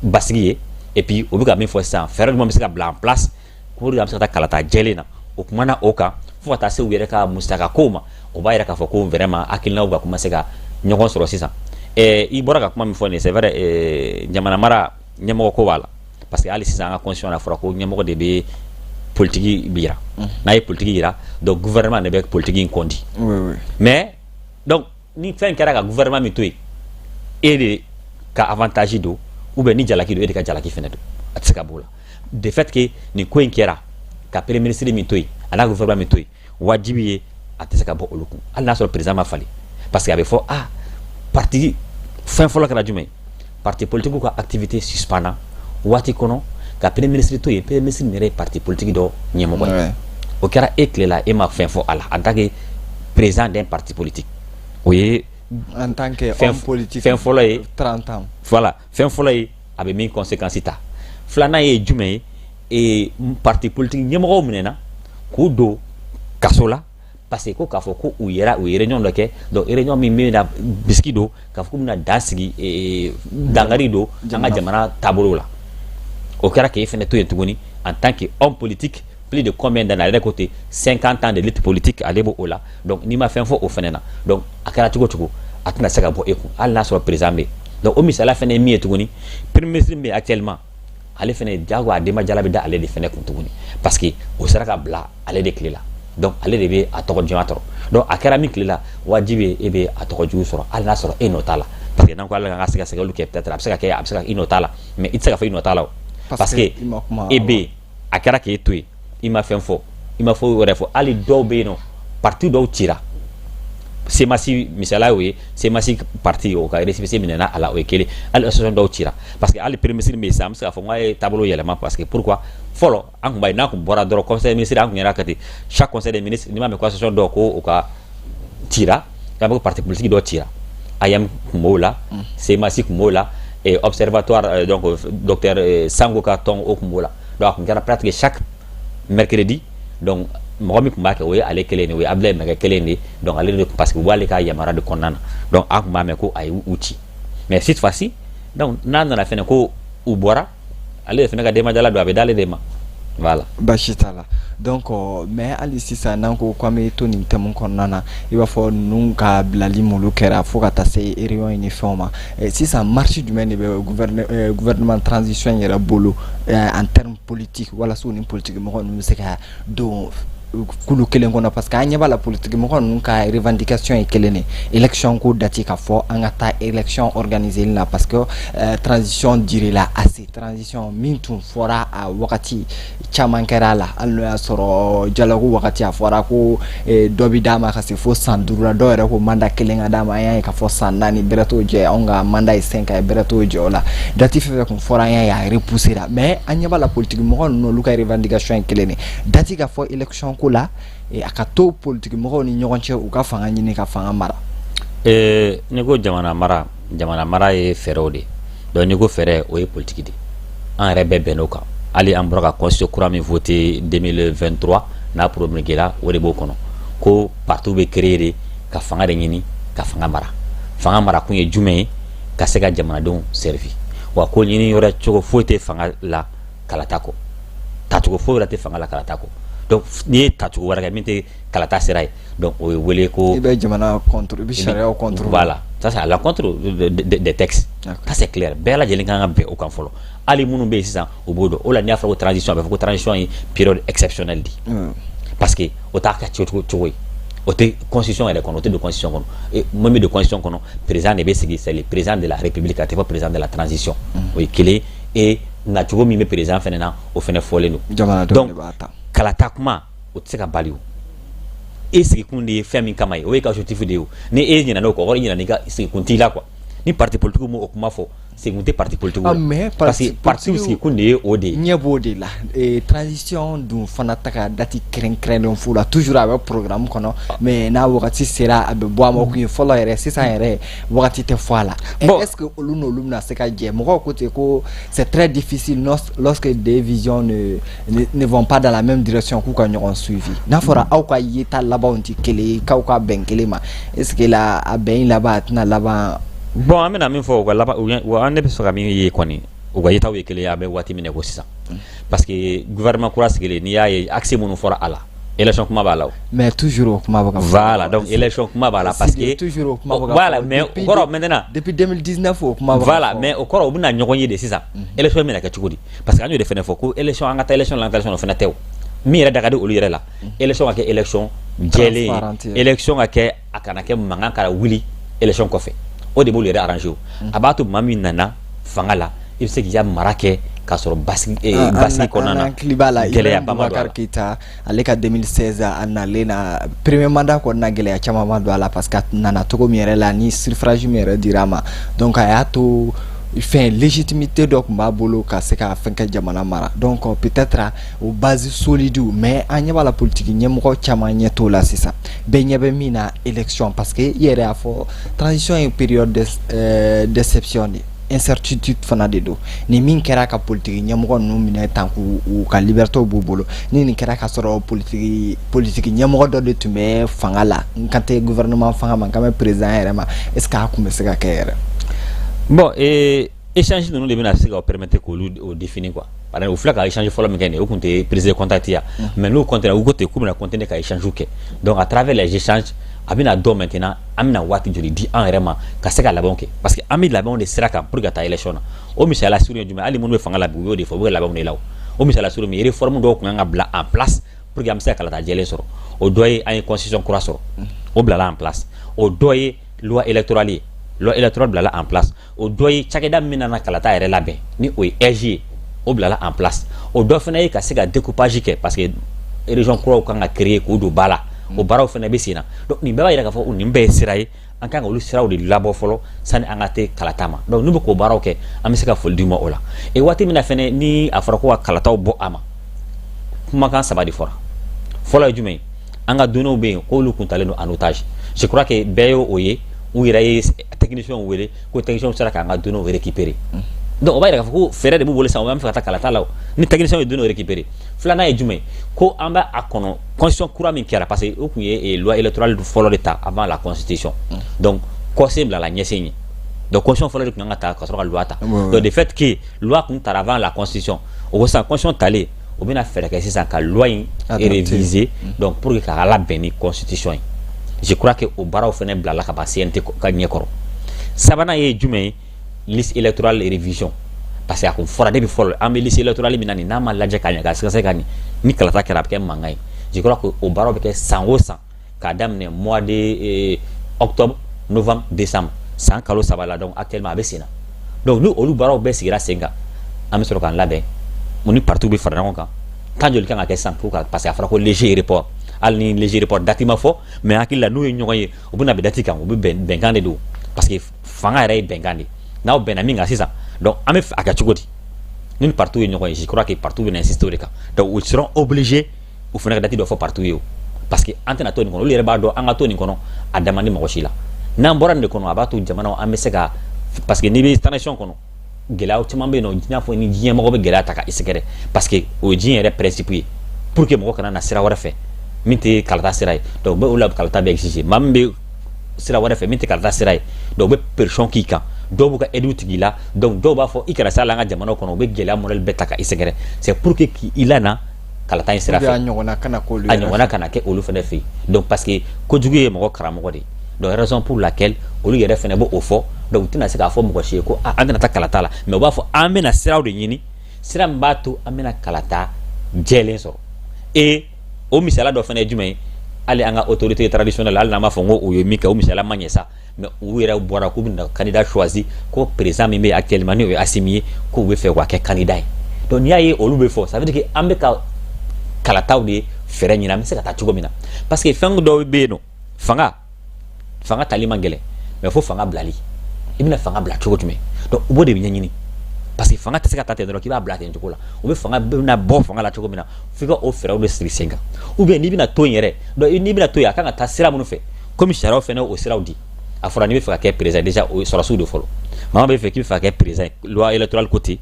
basigi ye. Et puis u bɛ ka min fɔ sisan, fɛɛrɛ jumɛn bɛ se ka bila en place pour que an bɛ se ka taa kalata jɛlen na, o kumana o kan fo ka taa se u yɛrɛ ka musaka kow ma. O b'a yira k'a fɔ ko vraiment hakilinaw ka commencer ka ɲɔgɔn sɔrɔ sisan. I bɔra ka kuma min fɔ nin, c'est vrai, jamana mara ɲɛmɔgɔ ko b'a la, parce que hali sisan an ka constitution na fɔra ko ɲɛmɔgɔ de bɛ politique yira. N'a ye politique yira, donc gouvernement de bɛ politique in conduit. Mais donc ni fɛn kɛra ka gouvernement min to yen, e de ka avantage don, ou bien ni jalaki don, e de ka jalaki fɛnɛ don, a tɛ se ka b'o la. De fait que nin ko in kɛra ka premier ministre min to yen, a n'a gouvernement min to yen, wajibi ye a tɛ se ka bɔ olu kun, hali n'a sɔrɔ président ma falen, parce que a bɛ fɔ ah, parti fɛn fɔlɔ kɛra jumɛn ye? Parti politique ka activité suspend waati kɔnɔ ka premier ministre to yen. Premier ministre yɛrɛ ye parti politique dɔ ɲɛmɔgɔ ye. O kɛra e tile la, e ma fɛn fɔ a la en tant que président d'un parti politique. O ye en tant que homme politique fɛn fɔlɔ ye. 30 ans. Voilà, fɛn fɔlɔ ye a bɛ min conséquence ta. Filanan ye jumɛn ye? Parti politique ɲɛmɔgɔw minɛna k'u don kaso la, parce que ko k'a fɔ ko u yɛrɛ u ye réunion dɔ kɛ. Donc réunion min bɛna bisiki don k'a fɔ k'u bɛna dan sigi, dankari don an ka jamana taabolo la, o kɛra k'e fɛnɛ to yen tuguni en tant que homme politique, plus de combien d'années, ale yɛrɛ ko ten, 50 ans de lutte politique, ale b'o o la. Donc n'i ma fɛn fɔ o fɛnɛ na, donc a kɛra cogo cogo, a tɛna se ka bɔ e kun, hali n'a sɔrɔ président bɛ yen. Donc o misaliya fɛnɛ ye min ye tuguni, premier ministre min bɛ yen actuellement, ale fɛnɛ jago a denbajala bɛ da ale de fɛnɛ kun tuguni, parce que o sera ka bila ale de tile la. Donc ale de bɛ a tɔgɔ juma tɔrɔ. Donc a kɛra min tile la, wajibi e bɛ a tɔgɔ jugu sɔrɔ, hali n'a sɔrɔ e nɔ t'a la, parce que n'an ko ale ka sɛgɛsɛgɛliw kɛ, peut-être a bɛ se ka kɛ, a bɛ se ka i nɔ t'a la, mais i tɛ se ka fɔ i nɔ t'a la o, parce que e bɛ yen, a kɛra k'e to yen, i ma fɛn fɔ, i ma foyi wɛrɛ fɔ. Hali dɔw bɛ yen nɔ, parti dɔw cira, CMAS misaliya y'o ye, CMAS parti o ka récépissé minɛna a la, o ye kelen. Hali association dɔw cira, parce que hali premier ministre min bɛ yen sisan, an bɛ se k'a fɔ n k'a ye taabolo yɛlɛma. Parce que pourquoi? Fɔlɔ an tun b'a ye n'a tun bɔra dɔrɔn conseil des ministres, an tun yɛrɛ ka ten, chaque conseil des ministres, n'i m'a mɛn ko association dɔw ko o ka cira, k'a bɛ ko parti politique dɔ cira, AYM tun b'o la, CMAS tun b'o la, et observatoire, donc docteur Sango ka tɔn, o tun b'o la. Donc a tun kɛra pratiquement chaque mercredi. Donc mɔgɔ min tun b'a kɛ, o ye ale kelen de, o ye Abdoulaye Maïga kelen de. Donc ale de, parce que u b'ale ka yamaruya de kɔnɔna na. Donc an tun b'a mɛn ko a ye u ci, mais cette fois-ci, donc n'a nana fɛnɛ ko u bɔra, ale de fɛnɛ ka denbajala don, a bɛ d'ale de ma. Voilà. Baasi t'a la. Donc mais hali sisan, n'an ko k'an bɛ to nin thème kɔnɔna na, i b'a fɔ ninnu ka bilali m'olu kɛra fo ka taa se réunion in ni fɛnw ma, sisan marche jumɛn de bɛ gouvernement transition yɛrɛ bolo en terme politique, walasa u ni politique mɔgɔ ninnu bɛ se ka don kulu kelen kɔnɔ? Parce que an ɲɛ b'a la, politique mɔgɔ ninnu ka revendication ye kelen de, élection ko date ka fɔ, an ka taa élection organiser la, parce que transition durée la assez, transition min tun fɔra a wagati caman kɛra a la. Hali n'o y'a sɔrɔ dialogue wagati, a fɔra ko dɔ bi d'a ma ka se fo san 5 la, dɔw yɛrɛ ko mandat kelen ka d'a ma. An y'a ye k'a fɔ san 4 bɛrɛ t'o jɛ, anw ka mandat ye 5 ans ye, bɛrɛ t'o jɛ. O la, date fɛn fɛn kun fɔra, an y'a ye a repoussé la. Mais an ɲɛ b'a la, politique mɔgɔ ninnu, olu ka revendication ye kelen de, date ka fɔ élection ko la, a ka to politique mɔgɔw ni ɲɔgɔn cɛ, u ka fanga ɲini ka fanga mara. N'i ko jamana mara, jamana mara ye fɛɛrɛw de. Donc n'i ko fɛɛrɛ, o ye politique de. An yɛrɛ bɛɛ bɛnn'o kan. Hali an bɔra ka constitution kura min voté 2023, n'a promulgué la, o de b'o kɔnɔ ko parti bɛ créer de ka fanga de ɲini ka fanga mara. Fanga mara kun ye jumɛn ye? Ka se ka jamanadenw servi. Wa ko ɲini yɔrɔ cogo foyi tɛ fanga la kalata kɔ, tacogo foyi wɛrɛ tɛ fanga la kalata kɔ. Donc n'i ye tacogo wɛrɛ kɛ min tɛ kalata sira ye, donc o ye wele ko i bɛ jamana contre, i bɛ sariyaw contre. Voilà, ça c'est à l'encontre des textes, ça c'est clair. Bɛɛ lajɛlen kan ka bɛn o kan fɔlɔ. Hali minnu bɛ yen sisan, u b'o dɔn. O la, n'i y'a fɔ ko transition, a bɛ fɔ ko transition ye période exceptionnelle de, parce que o t'a kɛ cogo cogo ye, o tɛ constitution yɛrɛ kɔnɔ, o tɛ don constitution kɔnɔ. Mun bɛ don constitution kɔnɔ? Président de bɛ sigi, c'est le président de la République, a tɛ fɔ président de la transition. O ye kelen. Et nacogo min bɛ président fɛnɛ na, o fɛnɛ fɔlen don. Jamanadenw de b'a ta. Kalata kuma, o tɛ se ka bali. O e sigikun de ye fɛn min kama ye, o ye ka objectif de ye. O ni e ɲinɛna o kɔ, o kɔrɔ i ɲinɛna i ka sigikun t'i la quoi. Ni parti politique m'o kuma fɔ, sigikun tɛ parti politique la. Mais parce que parti sigikun de ye o de ye. Ɲɛ b'o de la. Transition dun fana ta ka date kɛrɛnkɛrɛnnen f'u la, toujours a bɛ programme kɔnɔ, mais n'a wagati sera, a bɛ bɔ a ma. O kun ye fɔlɔ yɛrɛ, sisan yɛrɛ wagati tɛ fɔ a la. Bon, est-ce que olu n'olu bɛna se ka jɛ? Mɔgɔw ko ten ko c'est très difficile lorsque des visions ne vont pas dans la même direction k'u ka ɲɔgɔn suivi. N'a fɔra aw ka yeta labanw tɛ kelen ye, k'aw ka bɛn kelen ma, est-ce que la a bɛn in laban a tɛna laban? Bon, an bɛna min fɔ u ka laban, wa an ne bɛ fɛ ka min ye kɔni, u ka yetaw ye kelen ye an bɛ waati min na ko sisan, parce que gouvernement kura sigilen, n'i y'a ye axe minnu fɔra a la, élection kuma b'a la o. Mais toujours o kuma bɛ ka fɔ. Voilà, donc élection kuma b'a la parce que toujours o kuma bɛ ka fɔ. Voilà, mais o kɔrɔ maintenant depuis 2019 o kuma bɛ ka fɔ. Voilà, mais o kɔrɔ u bɛna ɲɔgɔn ye de sisan. Élection bɛna kɛ cogo di? Parce que an y'o de fɛnɛ fɔ ko élection, an ka taa élection la, an ka taa élection la, o fɛnɛ tɛ. O min yɛrɛ da ka di olu yɛrɛ la, élection ka kɛ élection jɛlen ye, élection ka kɛ, a kana kɛ mankan ka wuli élection kɔfɛ. O de b'olu yɛrɛ arranger. O a b'a to maa min nana fanga la, i bɛ se k'i ka mara kɛ k'a sɔrɔ basigi basigi kɔnɔna na. An hakili b'a la. Gɛlɛyaba ma don a Boubacar la. Keita, ale ka 2016 a nalen na, premier mandat kɔnɔna, gɛlɛya caman ma don a la, parce que a nana cogo min yɛrɛ la ni suffrage min yɛrɛ dira a ma, donc a y'a to fɛn légitimité dɔ tun b'a bolo ka se ka fɛn kɛ jamana mara. Donc peut-être o base solide, mais an ɲɛ b'a la, politique ɲɛmɔgɔ caman ɲɛ t'o la sisan. Bɛɛ ɲɛ bɛ min na, élection, parce que i yɛrɛ y'a fɔ, transition ye période d'exception de, incertitude fana de don. Ni min kɛra ka politique ɲɛmɔgɔ ninnu minɛ tan k'u u ka liberté b'u bolo, ni nin kɛra ka sɔrɔ politique ɲɛmɔgɔ dɔ de tun bɛ fanga la, n kan tɛ gouvernement fanga ma, n kan bɛ président yɛrɛ ma, est ce que a kun bɛ se ka kɛ yɛrɛ? Bon, échange ninnu de bɛna se ka permettre k'olu o définir quoi. Par exemple, u filɛ ka échange fɔlɔ min kɛ nin ye, o tun tɛ prise de contact ya, mais n'u continuer, u ko ten k'u bɛna continuer ka échange kɛ. Donc à travers les échanges, a bɛna dɔn maintenant an bɛna waati joli di an yɛrɛ ma ka se ka labɛnw kɛ, parce que an bɛ labɛnw de sira kan pour que ka taa élection na. O misaliya surun ye jumɛn? Hali minnu bɛ fanga la bi, u y'o de fɔ, u bɛ ka labɛnw de la. O misaliya surun min ye, réforme dɔw tun kan ka bila en place pour que an bɛ se ka kalata jɛlen sɔrɔ. O dɔ ye an ye constitution kura sɔrɔ, o bilala en place. O dɔ ye loi électorale ye, loi électorale bilala en place. O dɔ ye cakɛda min nana kalata yɛrɛ labɛn, ni o ye AIGE ye, o bilala en place. O dɔ fana ye ka se ka découpage kɛ, parce que région kuraw kan ka créer k'o don ba la, o baaraw fana bɛ sen na. Donc nin bɛɛ b'a yira k'a fɔ nin bɛɛ ye sira ye, an kan ka olu siraw de labɔ fɔlɔ sani an ka te kalata ma. Donc n'u bɛ k'o baaraw kɛ, an bɛ se ka foli d'u ma o la. Et waati min na fɛnɛ ni a fɔra ko ka kalataw bɔ a ma, kumakan saba de fɔra. Fɔlɔ ye jumɛn ye? An ka données bɛ yen k'olu kun talen don en otage. Je crois que bɛɛ ye o ye, u yɛrɛ ye technicien wele ko technicien sera k'an ka données récupérer. Donc o b'a yira k'a fɔ ko fɛɛrɛ de b'u bolo sisan, o b'an fɛ ka taa kalata la. O ni technicien ye données récupérer. Filanan ye jumɛn ye? Ko an b'a a kɔnɔ constitution kura min kɛra, parce que o tun ye loi électorale fɔlɔ de ta avant la constitution. Donc kɔsen bilala ɲɛsen ye. Donc constitution fɔlɔ de tun kan ka ta ka sɔrɔ ka loi ta. Donc de fait que loi kun tara avant la constitution, o ko sisan constitution talen, U bɛna fɛɛrɛ kɛ sisan ka loi in réviser, donc pour que k'a labɛn ni constitution ye. Je crois que o baaraw fana bilala ka ban CNT ka ɲɛkɔrɔ. Sabanan ye jumɛn ye? Liste électorale révision, parce que a kun fɔra depuis fɔlɔ, an bɛ liste électorale min na nin, n'a ma lajɛ ka ɲɛ, ka sɛgɛsɛgɛ ka ɲɛ, ni kalata kɛra, a bɛ kɛ mankan ye. Je crois que o baaraw bɛ kɛ san o san, k'a daminɛ mois de octobre, novembre, décembre, san kalo 3 la. Donc actuellement a bɛ sen na. Donc ni olu baaraw bɛɛ sigira sen kan, an bɛ sɔrɔ k'an labɛn mun ni parti bɛ fara ɲɔgɔn kan, temps joli kan ka kɛ sisan pour ka, parce que a fɔra ko léger report. Hali ni léger report date ma fɔ, mais hakili la, n'u ye ɲɔgɔn ye, u bɛna bɛn date kan. U bɛ bɛn, bɛnkan de don, parce que fanga yɛrɛ ye bɛnkan de. N'aw bɛnna min kan sisan, donc an bɛ a kɛ cogo di ni parti ye ɲɔgɔn ye? Je crois que parti bɛna insister o de kan. Donc u seront obligés, u fana ka date dɔ fɔ parti ye o, parce que an tɛna to nin kɔnɔ. Olu yɛrɛ b'a dɔn, an ka to nin kɔnɔ, a da man di mɔgɔ si la. N'an bɔra nin de kɔnɔ, a b'a to jamanaw an bɛ se ka, parce que n'i bɛ transition kɔnɔ, gɛlɛya caman bɛ yen nɔ, i n'a fɔ ni diɲɛ mɔgɔ bɛ gɛlɛya ta ka i sɛgɛrɛ, parce que o ye diɲɛ yɛrɛ principe ye, pour que mɔgɔ kana na sira wɛrɛ fɛ min tɛ kalata sira ye. Donc o la kalata bɛ exiger. Maa min bɛ sira wɛrɛ fɛ min tɛ kalata sira ye, donc u bɛ pression k'i kan, dɔw b'u ka aide tigi la, donc dɔw b'a fɔ i kana se la an ka jamana kɔnɔ. U bɛ gɛlɛya modèle bɛɛ ta ka i sɛgɛrɛ, c'est pour que k'i lana kalata in sira fɛ. A ɲɔgɔnna kana k'olu A ɲɔgɔnna kana kɛ olu fana fɛ yen. Donc parce que kojugu ye mɔgɔ karamɔgɔ de ye. Donc raison pour laquelle olu yɛrɛ fana b'o fɔ. Donc u tɛna se k'a fɔ mɔgɔ si ye ko an tɛna taa kalata la, mais u b'a fɔ an bɛna siraw de ɲini, sira min b'a to an bɛna kalata jɛlen sɔrɔ. Et o misaliya dɔ fana ye jumɛn ye? Hali an ka autorité traditionnelle, hali n'an b'a fɔ n ko o ye min kɛ, o misaliya ma ɲɛ sa, mais u yɛrɛ bɔra k'u bɛna candidat choisi, ko président min bɛ yen actuellement, n'o ye Assimi ye, k'u bɛ fɛ k'a kɛ candidat ye. Donc n'i y'a ye olu bɛ fɔ, ça veut dire que an bɛ ka kalataw de fɛɛrɛ ɲini, an bɛ se ka taa cogo min na, parce que fɛn dɔw bɛ yen nɔ, fanga tali man gɛlɛn, mais fo fanga bilali, i bɛna fanga bila cogo jumɛn? Donc u b'o de ɲɛɲini, parce que fanga tɛ se ka ta ten dɔrɔn k'i b'a bila ten cogo la. U bɛ fanga bɛna bɔ fanga la cogo min na, f'i ka o fɛɛrɛw de sigi sen kan, ou bien n'i bɛna to yen yɛrɛ, donc n'i bɛna to yen, a kan ka taa sira minnu fɛ, komi sariyaw fɛnɛ o siraw di. A fɔra n'i bɛ fɛ ka kɛ président déjà, o ye sɔrɔdasiw de fɔlɔ. Maa bɛ fɛ k'i bɛ fɛ ka kɛ président, loi électorale ko ten,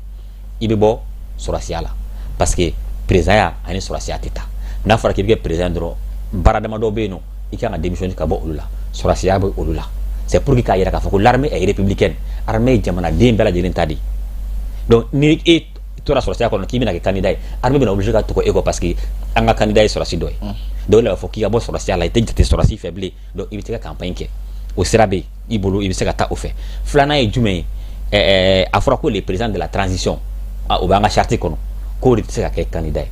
i bɛ bɔ sɔrɔdasiya la, parce que président ya ani sɔrɔdasiya tɛ taa. N'a fɔra k'i bɛ kɛ président dɔrɔn, baara damadɔ bɛ yen nɔ, i kan ka démissionner ka bɔ olu la. Sɔrɔdasiya bɛ olu la, c'est pour que k'a yira k'a fɔ ko l'armée est républicaine, armée ye jamanaden bɛɛ lajɛlen ta de. Donc ni e tora sɔrɔdasiya kɔnɔ k'i bɛna kɛ candidat ye, armée bɛna obligé ka tugu e kɔ, parce que an ka candidat ye sɔrɔdasi dɔ ye. Donc o de b'a fɔ k'i ka bɔ sɔrɔdasiya la, i tɛ jate sɔrɔdasi fɛ bilen. Donc i bɛ se ka campagne kɛ, o sira bɛ i bolo, i bɛ se ka taa o fɛ. Filanan ye jumɛn ye? A fɔra ko le président de la transition, o b'an ka charte kɔnɔ, k'o de tɛ se ka kɛ candidat ye.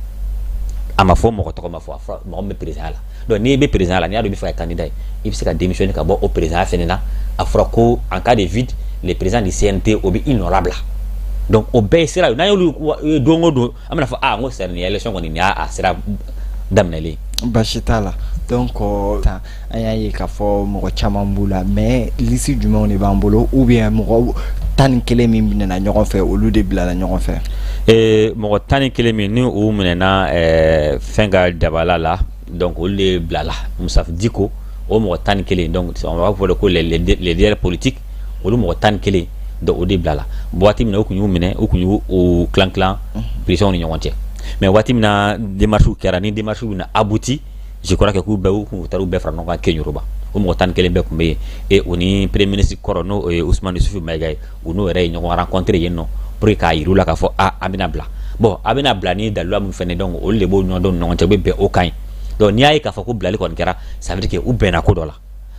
A ma fɔ mɔgɔ tɔgɔ ma fɔ, a fɔra mɔgɔ min bɛ président la. Donc n'i bɛ président la, n'i y'a dɔn i bɛ fɛ ka candidat ye, i bɛ se ka démissionner ka bɔ o président fɛnɛ na. A fɔra ko en cas de vide, le président du CNT, o bɛ i nɔ bila. Donc o bɛɛ ye sira ye. N'an y'olu ye don o don, an bɛna fɔ aa, n ko sari nin élection kɔni, nin y'a sira daminɛlen. Baasi t'a la. Donc an y'a ye k'a fɔ mɔgɔ caman b'u la, mais liste jumɛnw de b'an bolo, ou bien mɔgɔ 11 min minɛna ɲɔgɔn fɛ, olu de bilala ɲɔgɔn fɛ? Mɔgɔ 11 min ni u minɛna fɛn ka dabala la, donc olu de bilala. Moussa Dicko, o mɔgɔ 11, donc on va fɔ ko les leaders politiques, olu mɔgɔ 11, donc o de bilala. Waati min na u kun y'u minɛ, u kun y'u kilan kilan prison ni ɲɔgɔn cɛ, mais waati min na démarche kɛra, ni démarche bɛna abouti, je crois que k'u bɛɛ, u kun taara u bɛɛ fara ɲɔgɔn kan Keɲoroba. O mɔgɔ 11 bɛɛ tun bɛ yen, et o ni premier ministre kɔrɔ, n'o ye Ousmane Youssouf Maïga ye, u n'o yɛrɛ ye ɲɔgɔn rencontré yen nɔ pour que k'a yir'u la k'a fɔ a an bɛna bila. Bon, a bɛna bila ni dalila min fɛnɛ, donc olu de b'o ɲɔgɔn dɔn ni ɲɔgɔn cɛ, u bɛ bɛn o kan ye. Donc n'i y'a ye k'a fɔ ko bilali kɔni kɛra, ça veut dire que u bɛnna ko dɔ la.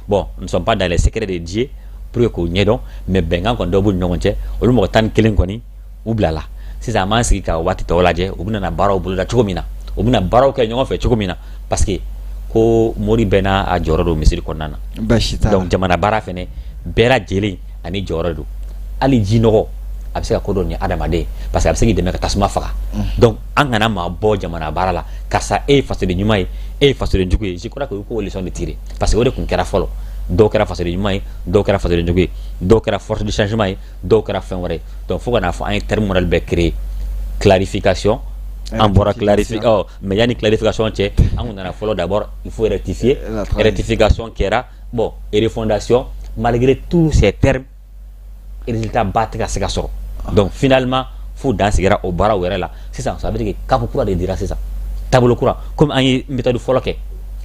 Bon, nous ne sommes pas dans les secrets de Dieu pour que k'o ɲɛdɔn, mais bɛnkan kɔni dɔ b'u ni ɲɔgɔn cɛ. Olu mɔgɔ 11 kɔni, u bilala. Sisan an b'an sigi ka waati tɔw lajɛ, u bɛna baaraw boloda cogo min na, u bɛna baaraw kɛ ɲɔgɔn fɛ cogo min na, parce que ko mori bɛɛ n'a a jɔyɔrɔ don misiri kɔnɔna na. Baasi t'a la. Donc jamana baara fɛnɛ, bɛɛ lajɛlen ani jɔyɔrɔ don. Hali ji nɔgɔ, a bɛ se ka ko dɔ ɲɛ adamaden, parce que a bɛ se k'i dɛmɛ ka tasuma faga. Donc an kana maa bɔ jamana baara la, karisa e ye fasoden ɲuman ye, e ye fasoden jugu ye. Je crois que u k'o leçon de tirer, parce que o de tun kɛra fɔlɔ. Dɔw kɛra fasoden ɲuman ye, dɔw kɛra fasoden jugu ye, dɔw kɛra force de changement ye, dɔw kɛra fɛn wɛrɛ ye. Donc fo ka n'a fɔ an ye terme modèle bɛɛ créer, clarification, an bɔra clarifier. Oh, mais yanni clarification cɛ, an kun nana fɔlɔ, d'abord il faut rectifier. Rectification kɛra, bon, et refondation. Malgré tous ces termes, résultat ba tɛ ka se ka sɔrɔ. Donc finalement fo dan sigira o baaraw yɛrɛ la sisan. Ça veut dire que cap kura de dira sisan, taabolo kura. Comme an ye méthode fɔlɔ kɛ,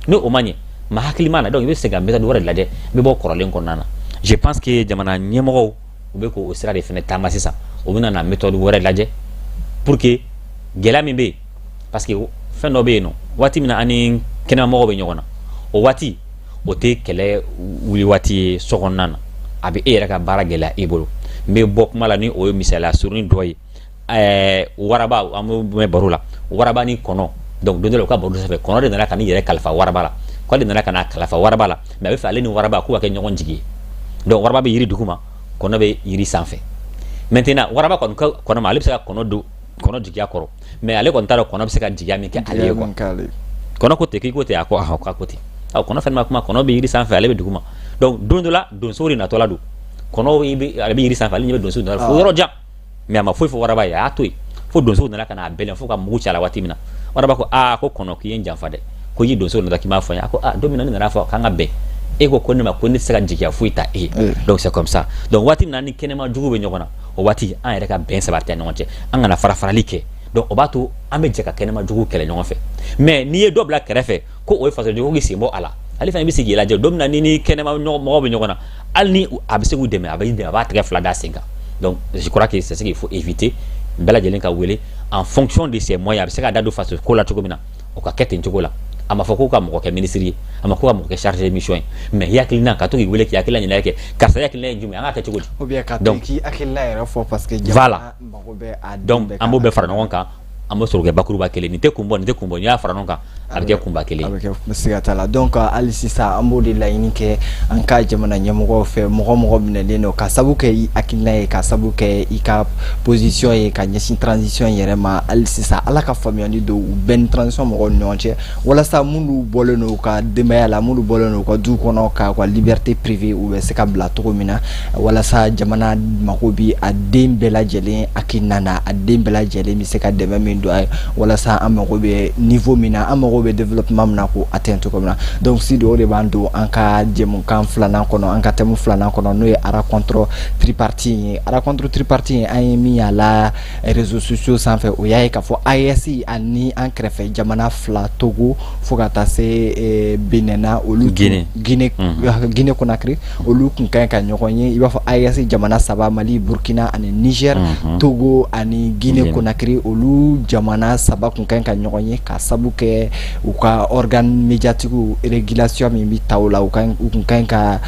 ni o ma ɲɛ, ma hakili ma na, donc i bɛ segin ka méthode wɛrɛ de lajɛ, i bɛ bɔ kɔrɔlen kɔnɔna na. Je pense que jamana ɲɛmɔgɔw, u bɛ k'o sira de fɛnɛ taama sisan. U bɛna na méthode wɛrɛ lajɛ pour que gɛlɛya min bɛ yen, parce que Parce que fɛn dɔ bɛ yen nɔ, waati min na an ni kɛnɛmamɔgɔw bɛ ɲɔgɔn na, o waati o tɛ kɛlɛ wuli waati ye so kɔnɔna na. A bɛ e yɛrɛ ka baara gɛlɛya e bolo. N bɛ bɔ kuma la ni o ye misaliya surunin dɔ ye. Waraba, an bɛ mɛn baro la, waraba ni kɔnɔ. Donc don dɔ la, u ka baro sanfɛ, kɔnɔ de nana ka n'i yɛrɛ kalifa waraba la, k'ale nana ka na kalifa waraba la, mais a bɛ fɛ ale ni waraba k'u ka kɛ ɲɔgɔn jigi ye. Donc waraba bɛ yiri duguma, kɔnɔ bɛ yiri sanfɛ. Maintenant waraba kɔni ko kɔnɔ ma, ale bɛ se ka kɔnɔ don kɔnɔ jigiya kɔrɔ, mais ale kɔni t'a dɔn kɔnɔ bɛ se ka jigiya min kɛ ale ye quoi. Kɔnɔ ko ten, k'i ko ten, a ko ahɔ, k'a ko ten. Ɔ, kɔnɔ fɛnɛ ma kuma, kɔnɔ bɛ yiri sanfɛ, ale bɛ duguma. Donc don dɔ la, donso de natɔla don, kɔnɔ bɛ, ale bɛ yiri sanfɛ, ale ɲɛ bɛ donso nana fo yɔrɔ jan, mais a ma foyi fɔ waraba ye. A y'a to yen fo donso nana ka na a bɛlɛn fo ka mugu ci a la. Waati min na, waraba ko: "Aa, ko kɔnɔ, k'i ye n janfa dɛ, ko i donso nana k'i m'a fɔ n ye." A ko: "Aa, don min na ne nana fɔ k'an ka bɛn, e ko ko ne ma ko ne tɛ se ka jigiya foyi ta e ye." Donc c'est comme ça. Donc waati min na ni kɛnɛma jugu bɛ ɲɔgɔn na, o waati an yɛrɛ ka bɛn sabati ɲɔgɔn cɛ, an kana fara farali kɛ. Donc o b'a to an bɛ jɛ ka kɛnɛma jugu kɛlɛ ɲɔgɔn fɛ. Mais n'i ye dɔ bila kɛrɛfɛ ko o ye faso jugu, k'i sen bɔ a la, ale fana bɛ sigi k'i lajɛ. Don min na ni kɛnɛma mɔgɔw bɛ ɲɔgɔn na, hali ni a bɛ se k'u dɛmɛ, a bɛ dɛmɛ, a b'a tɛgɛ fila da sen kan. Donc je crois que c'est ce qu'il faut éviter. Bɛɛ lajɛlen ka wele en fonction de ses moyens, a bɛ se ka da don faso ko la cogo min na, o ka kɛ ten cogo la. A ma fɔ ko ka mɔgɔ kɛ ministre ye, a ma ko ka mɔgɔ kɛ chargé de mission ye, mais i hakilina ka to k'i wele k'i hakilina ɲininkali kɛ: "Karisa, hakilina ye jumɛn? An k'a kɛ cogo di?" Ou bien ka to k'i hakilina yɛrɛ fɔ, parce que voilà. Mago bɛ a. Donc an b'o bɛɛ fara ɲɔgɔn kan, an bɛ sɔrɔ kɛ bakuruba kelen. Nin tɛ kun bɔ, nin tɛ kun bɔ, n'i y'a fara ɲɔgɔn kan, a bɛ kɛ kunba kelen. A bɛ kɛ, siga t'a la. Donc hali sisan, an b'o de laɲini kɛ an ka jamana ɲɛmɔgɔw fɛ. Mɔgɔ mɔgɔ minɛlen don ka sabu kɛ i hakilina ye, ka sabu kɛ i ka position ye ka ɲɛsin transition yɛrɛ ma, hali sisan Ala ka faamuyali don u bɛɛ ni transition mɔgɔw ni ɲɔgɔn cɛ, walasa minnu bɔlen don u ka denbaya la, minnu bɔlen don u ka du kɔnɔ, ka u ka liberté privée, u bɛ se ka bila cogo min na, walasa jamana mago bi a den bɛɛ lajɛlen hakilina na, a den bɛɛ lajɛlen bɛ se ka dɛmɛ min don a ye, walasa an mago bɛ niveau min na, an mago bɛ développement min na, k'o atteindre cogo min na. Donc Sidi, o de b'an don an ka jɛmukan filanan kɔnɔ, an ka thème filanan kɔnɔ, n'o ye rencontre tripartite ye. Rencontre tripartite ye, an ye min y'a la réseaux sociaux sanfɛ, o y'a ye k'a fɔ AES ani an kɛrɛfɛ jamana fila, Togo fo ka taa se Benin na, olu Guinée. Guinée, Guinée Conakry, olu kun ka ɲi ka ɲɔgɔn ye. I b'a fɔ AES jamana saba, Mali, Burkina ani Niger, Togo ani Guinée Conakry, olu jamana saba kun ka ɲi ka ɲɔgɔn ye, ka sabu kɛ u ka organe médiatique régulation min bɛ ta o la. U kun ka ɲi ka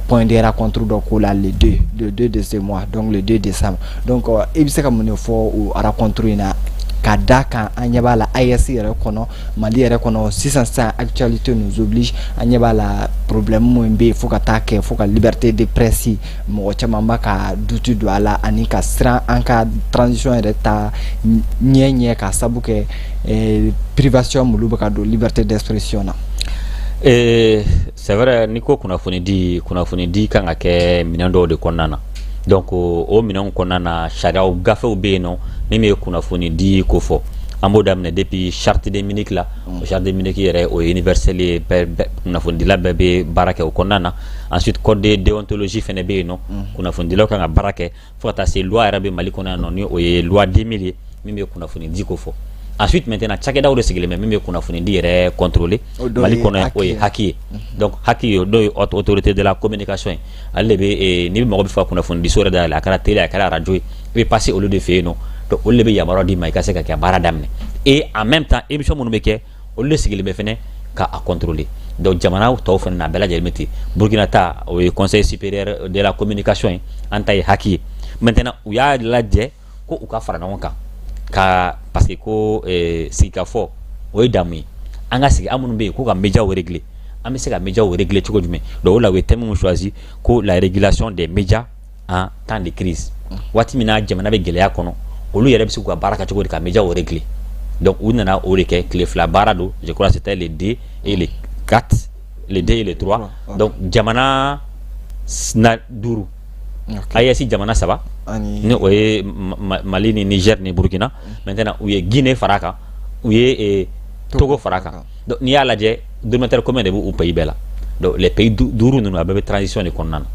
point de rencontre dɔ k'o la le 2 de ce mois, donc le 2 décembre. Donc i bɛ se ka mun de fɔ o rencontre in na, ka da kan an ɲɛ b'a la AES yɛrɛ kɔnɔ, Mali yɛrɛ kɔnɔ sisan sisan, actualité nous oblige, an ɲɛ b'a la problème min bɛ yen, fo ka taa kɛ fo ka liberté de presse, mɔgɔ caman b'a ka doute don a la ani ka siran an ka transition yɛrɛ ta ɲɛ ɲɛ, ka sabu kɛ privation minnu bɛ ka don liberté d'expression na? C'est vrai, n'i ko kunnafoni di, kunnafoni di kan ka kɛ minɛn dɔw de kɔnɔna na. Donc o minɛnw kɔnɔna na, sariyaw gafew bɛ yen nɔ min bɛ kunnafoni di ko fɔ. An b'o daminɛ depuis charte de Munich la. O charte de Munich yɛrɛ, o ye universel ye, bɛɛ kunnafonidila bɛɛ bɛ baara kɛ o kɔnɔna na. Ensuite code de déontologie fɛnɛ bɛ yen nɔ, kunnafonidilaw kan ka baara kɛ, fo ka taa se loi yɛrɛ bɛ Mali kɔnɔ yan nɔ, ni o ye loi 2000 ye min bɛ kunnafoni di ko fɔ. Ensuite maintenant, cakɛdaw de sigilen bɛ min bɛ kunnafoni di yɛrɛ contrôler Mali kɔnɔ, o ye HAC ye. Donc HAC ye, n'o ye Haute Autorité de la Communication ye, ale de bɛ, n'i bɛ mɔgɔ bɛ fɛ ka kunnafoni di so yɛrɛ dayɛlɛ, a kɛra télé, a kɛra radio ye, i bɛ passer olu de fɛ yen nɔ. Donc olu de bɛ yamaruya d'i ma i ka se ka kɛ baara daminɛ. Et en même temps, émission minnu bɛ kɛ, olu de sigilen bɛ fɛnɛ ka a contrôler. Donc jamana tɔw fana na, a bɛɛ lajɛlen bɛ ten. Burkina ta, o ye Conseil supérieur de la communication ye, an ta ye HAC ye. Maintenant u y'a lajɛ ko u ka fara ɲɔgɔn kan ka, parce que ko sigikafɔ o ye damu ye, an ka sigi, an minnu bɛ yen ko ka médiaw réguler, an bɛ se ka médiaw réguler cogo jumɛn? Donc o la u ye thème min choisi ko la régulation des médias en temps de crise, waati min na jamana bɛ gɛlɛya kɔnɔ, olu yɛrɛ bɛ se k'u ka baara kɛ cogo di ka médiaw réguler. Donc u nana o de kɛ, tile 2 baara don, je crois c'était le 2 et le 4, le 2 et le 3. Donc jamana na duuru, AES jamana saba, ni o ye Mali ni Niger ni Burkina. Maintenant u ye Guinée fara kan, u ye Togo fara kan. Donc n'i y'a lajɛ, dénominateur commun de b'u pays bɛɛ la. Donc les pays duuru ninnu, a bɛɛ bɛ transition de kɔnɔna na.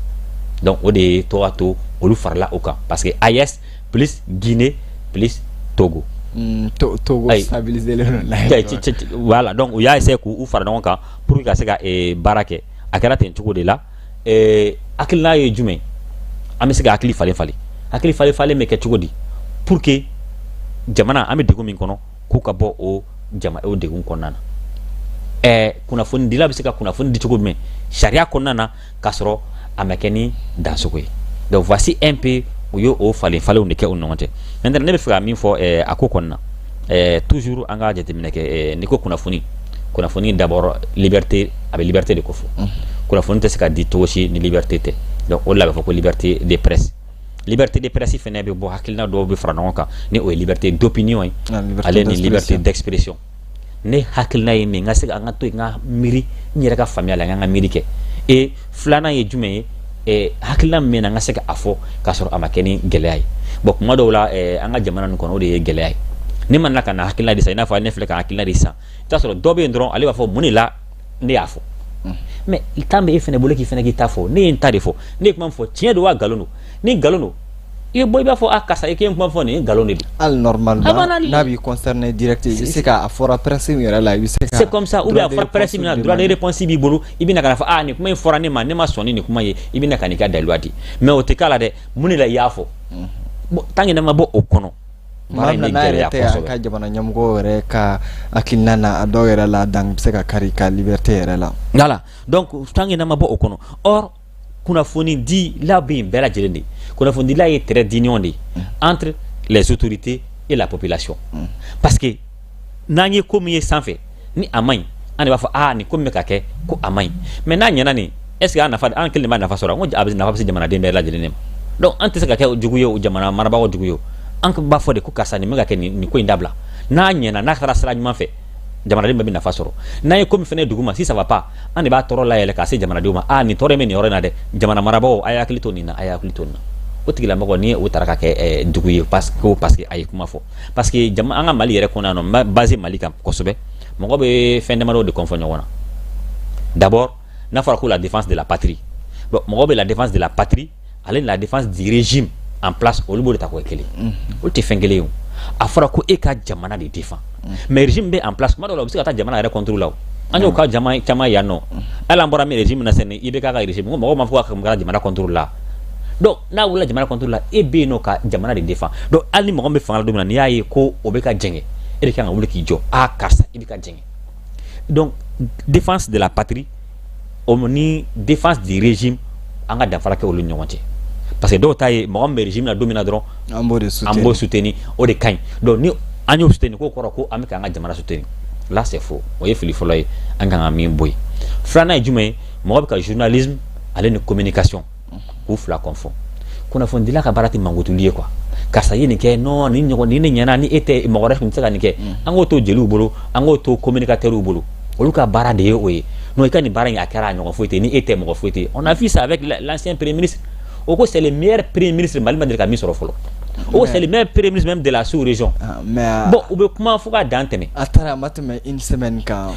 Donc o de ye tɔgɔ to olu farala o kan, parce que AES plus Guinée plus Togo. Togo stabiliser. Voilà, donc u y'a essayer k'u fara ɲɔgɔn kan pour que ka se ka baara kɛ. A kɛra ten cogo de la. Hakilina ye jumɛn? An bɛ se ka hakili falen falen, hakili falen falen bɛ kɛ cogo di pour que jamana, an bɛ degun min kɔnɔ, k'u ka bɔ o jama o degun kɔnɔna na. Kunnafonidila bɛ se ka kunnafoni di cogo jumɛn sariya kɔnɔna na, k'a sɔrɔ a ma kɛ ni dansogo ye? Donc voici un peu, u ye o falen falenw de kɛ u ni ɲɔgɔn cɛ. Maintenant, ne bɛ fɛ ka min fɔ a ko kɔnɔna na, toujours an ka jateminɛ kɛ. N'i ko kunnafoni, kunnafoni d'abord liberté, a bɛ liberté de ko fɔ. Kunnafoni tɛ se ka di cogo si ni liberté tɛ. Donc o de la a bɛ fɔ ko liberté de presse. Liberté de presse fɛnɛ bɛ bɔ hakilina dɔw bɛ fara ɲɔgɔn kan, ni o ye liberté d'opinion ye, ale ni liberté d'expression. Ne hakilina ye min, n ka se ka an ka to yen, n ka miiri n yɛrɛ ka faamuya la, n ka miiri kɛ. Et filanan ye jumɛn ye? Hakilina min bɛ na, n ka se ka a fɔ k'a sɔrɔ a ma kɛ ni gɛlɛya ye. Bon, kuma dɔw la, an ka jamana nin kɔnɔ, o de ye gɛlɛya ye. Ne ma na ka na hakilina di sisan, i n'a fɔ ne filɛ ka hakilina di sisan, i t'a sɔrɔ dɔ bɛ yen dɔrɔn, ale b'a fɔ mun de la ne y'a fɔ. Mais temps bɛ e fɛnɛ bolo k'i fɛnɛ k'i ta fɔ. Ne ye n ta de fɔ. Ne ye kuma min fɔ, tiɲɛ don wa nkalon don? Ni nkalon don, i bɛ bɔ, i b'a fɔ: a karisa, i k'e kuma fɔ, nin ye nkalon de don. Hali normalement, n'a b'i concerné direct, i bɛ se ka a fɔra presse yɛrɛ la, i bɛ se ka C'est comme ça. Ou bien a fɔra presse min na, droit de réponse b'i bolo. I bɛ na ka na fɔ: ah, nin kuma in fɔra ne ma, ne ma sɔn ni nin kuma ye. I bɛ na ka n'i ka daliluya di. Mais o tɛ k'a la dɛ. Mun de la i y'a fɔ? Bon, tant que ne ma bɔ o kɔnɔ, baara in bɛ gɛlɛya kosɛbɛ. An ka jamana ɲɛmɔgɔ yɛrɛ ka hakilina na, a dɔw yɛrɛ la, dan bɛ se ka kari ka liberté yɛrɛ la. Voilà. Donc tant que ne ma bɔ o kɔnɔ, or kunnafoni di la bɛ yen bɛɛ lajɛlen de. Kunnafonidila ye trait d'union de ye entre les autorités et la population, parce que n'an ye ko min ye sanfɛ ni a man ɲi, an de b'a fɔ: aa, nin ko min bɛ ka kɛ, ko a man ɲi. Mais n'a ɲɛna nin, est ce que an nafa, an kelen de b'a nafa sɔrɔ? N ko a bɛ nafa bɛ se jamanaden bɛɛ lajɛlen de ma. Donc an tɛ se ka kɛ jugu ye o, jamana marabagaw jugu ye o. An b'a fɔ de ko karisa, nin bɛ ka kɛ, nin ko in dabila. N'a ɲɛna, n'a taara sira ɲuman fɛ, jamanaden bɛɛ bɛ nafa sɔrɔ. N'an ye ko min fɛnɛ dugu ma, si ça va pas, an de b'a tɔɔrɔ layɛlɛ k'a se jamanadenw ma: aa, nin tɔɔrɔ in bɛ nin yɔrɔ in na dɛ, jamana marabagaw, a ye hakili to nin na, a ye hakili to nin na. O tigilamɔgɔ, ni o taara ka kɛ dugu ye parce que a ye kuma fɔ, parce que jama an ka Mali yɛrɛ kɔnɔ yan nɔ, n b'a basé Mali kan kosɛbɛ, mɔgɔ bɛ fɛn damadɔ de kɔnfɔ ɲɔgɔn na. D'abord, n'a fɔra ko la défense de la patrie, bon, mɔgɔ bɛ la défense de la patrie ale ni la défense du régime en place, olu b'o de ta k'o kɛ kelen. Olu tɛ fɛn kelen ye o. A fɔra ko e ka jamana de défend, mais régime bɛ en place, kuma dɔw la, u bɛ se ka taa jamana yɛrɛ contre la o. An y'o ka jama caman yan nɔ. Hali an bɔra min régime na sisan, i bɛ k'a ka régime ko mɔgɔw m'a fɔ k'a ka jamana contre la. Donc n'a wulila jamana contre la, e bɛ yen nɔ ka jamana de défend. Donc hali ni mɔgɔ min bɛ fanga la don min na, n'i y'a ye ko o bɛ ka jɛngɛ, e de kan ka wuli k'i jɔ: a karisa, i bɛ ka jɛngɛ. Donc défense de la patrie o ni défense du régime, an ka danfara kɛ olu ni ɲɔgɔn cɛ, parce que dɔw ta ye mɔgɔ min bɛ régime na don min na dɔrɔn, an b'o de soutenir, an b'o soutenir, o de ka ɲi. Donc ni an y'o soutenir, k'o kɔrɔ ko an bɛ k'an ka jamana soutenir, là c'est faux. O ye fili fɔlɔ ye an kan ka min bɔ yen. Filanan ye jumɛn ye? Mɔgɔ bɛ ka journalisme ale ni communication k'u fila confond. Kunnafonidila ka baara tɛ mankutuli ye quoi. Karisa ye nin kɛ, non, ni ɲɔgɔn ni ne ɲɛna, ni e tɛ, mɔgɔ wɛrɛ tun tɛ se ka nin kɛ. An k'o to jeliw bolo, an k'o to communicateurs bolo, olu ka baara de ye o ye. Non, i ka nin baara in, a kɛra a ɲɔgɔn foyi tɛ, ni e tɛ, mɔgɔ foyi tɛ. On a vu ça avec l'ancien premier ministre. O ko c'est le meilleur premier ministre Mali ma deli ka min sɔrɔ fɔlɔ. O ko c'est le meilleur premier ministre même de la sous-région. Mais bon, u bɛ kuma fo ka dan tɛmɛ. A taara, a ma tɛmɛ une semaine kan.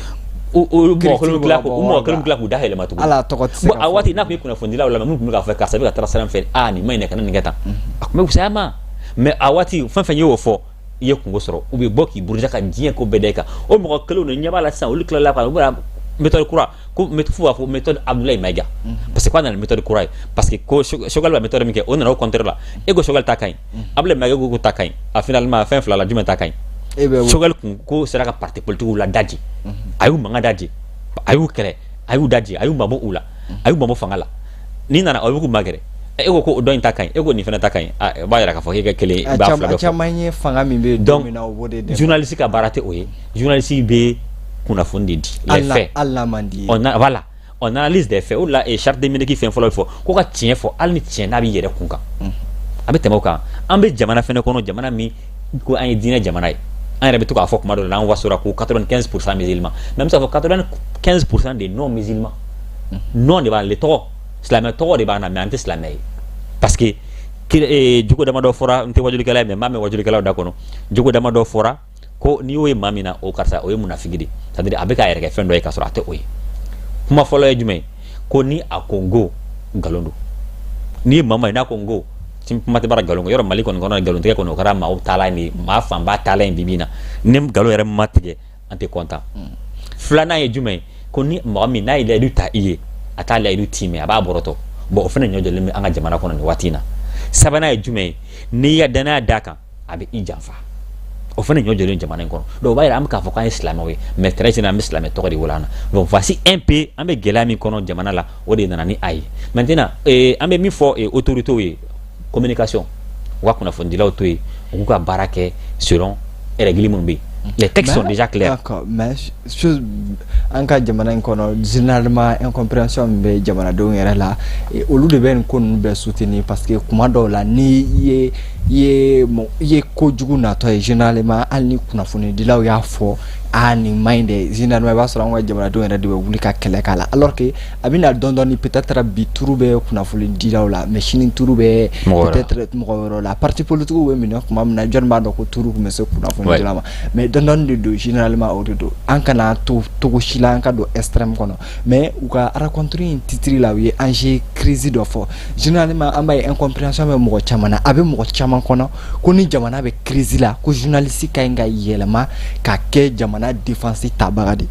O mɔgɔ kelen bɛ tila k'u, mɔgɔ kelen bɛ tila k'u da yɛlɛma tuguni. Hali a tɔgɔ tɛ se ka fɔ. Bon, a waati n'a tun ye kunnafonidilaw lamɛn, mun tun bɛ k'a fɔ karisa bɛ ka taga sira min fɛ, aa, nin ma ɲi dɛ, kana nin kɛ tan, a tun bɛ fisaya ma. Mais a waati, fɛn fɛn y'o fɔ, i ye kungo sɔrɔ, u bɛ bɔ k'i buruja ka diɲɛ ko bɛɛ da i kan. O mɔgɔ kelenw de ɲɛ b'a la sisan, olu tilala ka u bɛna méthode kura ko f'u b'a fɔ méthode Abdoulaye Maïga, parce que k'a nana méthode kura ye, parce que ko Choguel bɛ méthode min kɛ, o nana o contraire la. E ko Choguel ta ka ɲi, Abdoulaye Maïga ko ta ka ɲi. A finalement, fɛn fila la, jumɛn ta ka ɲi? Choguel kun ko sera ka parti politique la daji, a y'u mankan daji, a y'u kɛlɛ, a y'u daji, a y'u mabɔ u la, a y'u mabɔ fanga la. N'i nana, o bɛ k'u magɛrɛ. E ko ko dɔ in ta ka ɲi, e ko nin fana ta ka ɲi, o b'a yira k'a fɔ k'e ka kelen, i b'a fila bɛɛ fɔ. Caman ye fanga min bɛ yen don min na, o b'o de dɛmɛ. Journaliste ka baara tɛ o ye. Journaliste bɛ kunnafoni de di, les faits. Hali n'a man di ye. On a, voilà, on analyse des faits. O de la charte de fɛn fɔlɔ bɛ fɔ ko ka tiɲɛ fɔ, hali ni tiɲɛ n'a b'i yɛrɛ kun kan, a bɛ tɛmɛ o kan. An bɛ jamana fɛnɛ kɔnɔ, jamana min ko an ye diinɛ jamana ye, an yɛrɛ bɛ to k'a fɔ kuma dɔ la, an wasora ko 95% musulmans, mais an bɛ se k'a fɔ 95% des non musulmans. Non de b'an le tɔgɔ, silamɛ tɔgɔ de b'an na, mais an tɛ silamɛ ye, parce que jogo damadɔ fɔra. N tɛ wajulikɛla ye, mais n b'a mɛn wajulikɛlaw da kɔnɔ. Jogo damadɔ fɔra ko n'i y'o ye maa min na, o karisa, o ye munafiki de, c'est à dire a bɛ k'a yɛrɛ kɛ fɛn dɔ ye k'a sɔrɔ a tɛ o ye. Kuma fɔlɔ ye jumɛn ye? Ko ni a ko n ko nkalon don. N'i ye maa ma ye n'a ko n ko, kuma tɛ baara nkalon yɔrɔ Mali kɔni kɔnɔ, nkalon tigɛ kɔni, o kɛra maaw taalan de ye, maa fanba taalan ye bi bi in na. Ni nkalon yɛrɛ ma tigɛ, an tɛ content. Filanan ye jumɛn ye? Ko ni mɔgɔ min n'a ye layidu ta i ye, a t'a layidu timɛ, a b'a bɔrɔtɔ. Bon, o fana ɲɔ jɔlen bɛ an ka jamana kɔnɔ nin waati in na. Sabanan ye jumɛn ye? N'i ya danaya d'a kan, a bɛ i janfa. O fana ɲɔ jɔlen jamana in kɔnɔ. Donc o b'a yira an bɛ k'a fɔ k'an ye silamɛw ye, mais très généralement an bɛ silamɛ tɔgɔ de wele an na. Donc voici un peu an bɛ gɛlɛya min kɔnɔ jamana la, o de nana ni a ye. Maintenant, an bɛ min fɔ autorités ye, communication, u ka kunnafonidilaw to yen, u k'u ka baara kɛ selon règle minnu bɛ yen. Les textes sont déjà clairs. D'accord, mais chose an ka jamana in kɔnɔ, généralement incompréhension min bɛ jamanadenw yɛrɛ la, olu de bɛ nin ko ninnu bɛɛ soutenir, parce que kuma dɔw la, ni i ye kojugu natɔ ye, généralement hali ni kunnafonidilaw y'a fɔ a nin man ɲi dɛ, généralement i b'a sɔrɔ an ka jamanadenw yɛrɛ de bɛ wuli ka kɛlɛ k'a la, alors que a bɛ na dɔɔni dɔɔni. Peut-être bi turu bɛ kunnafonidilaw la, mais sini turu bɛ peut-être mɔgɔ wɛrɛw la. Parti politique bɛ minɛ tuma min na, jɔnni b'a dɔn ko turu tun bɛ se kunnafonidilaw ma? Mais dɔɔni dɔɔni de don, généralement o de don. An kana to togo si la an ka don extrême kɔnɔ. Mais u ka rencontre in titre la, u ye enjeu crise dɔ fɔ. Généralement an b'a ye incompréhension bɛ mɔgɔ caman na, a bɛ mɔgɔ caman kɔnɔ ko ni jamana bɛ crise la, ko journaliste ka ɲi ka yɛlɛma ka kɛ jamana défense tabaga de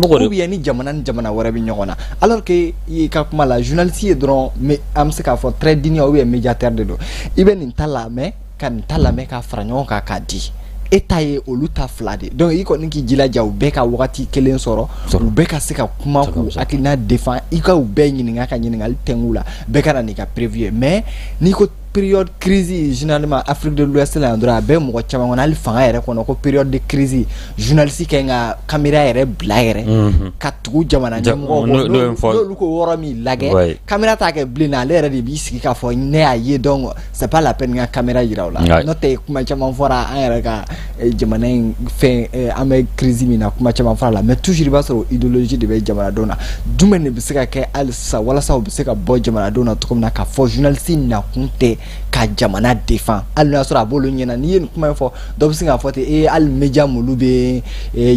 ou bien ni jamana ni jamana wɛrɛ bɛ ɲɔgɔn na, alors que i ka kuma la, journaliste ye dɔrɔn, mais an bɛ se k'a fɔ trait d'union ou bien médiateur de don. I bɛ nin ta lamɛn ka nin ta lamɛn ka fara ɲɔgɔn kan k'a di, e ta ye olu ta fila de. Donc i kɔni k'i jilaja u bɛɛ ka wagati kelen sɔrɔ, u bɛɛ ka se ka kuma k'u hakilina défend, i ka u bɛɛ ɲininka ka ɲininkali tɛngu la, bɛɛ ka na n'i ka preuve ye. Mais n'i ko période crise, généralement Afrique de l'Ouest la yan dɔrɔn, a bɛ mɔgɔ caman kɔnɔ, hali fanga yɛrɛ kɔnɔ, ko période de crise, journaliste ka ɲi ka caméra yɛrɛ bila yɛrɛ ka tugu jamana ɲɛmɔgɔw kɔ, n'olu ko yɔrɔ min lajɛ, caméra t'a kɛ bilen na, ale yɛrɛ de b'i sigi k'a fɔ ne y'a ye. Donc c'est pas la peine ka caméra yira o la. N'o tɛ, kuma caman fɔra an yɛrɛ ka jamana in fɛn, an bɛ crise min na, kuma caman fɔra la, mais toujours i b'a sɔrɔ idéologie de bɛ jamanadenw na. Jumɛn de bɛ se ka kɛ hali sisan walasa u bɛ se ka bɔ jamanadenw na cogo min na k'a fɔ journaliste nakun tɛ ka jamana défend, hali n'a sɔrɔ a b'olu ɲɛna? N'i ye nin kuma in fɔ, dɔ bɛ se k'a fɔ ten ee, hali média m'olu bɛ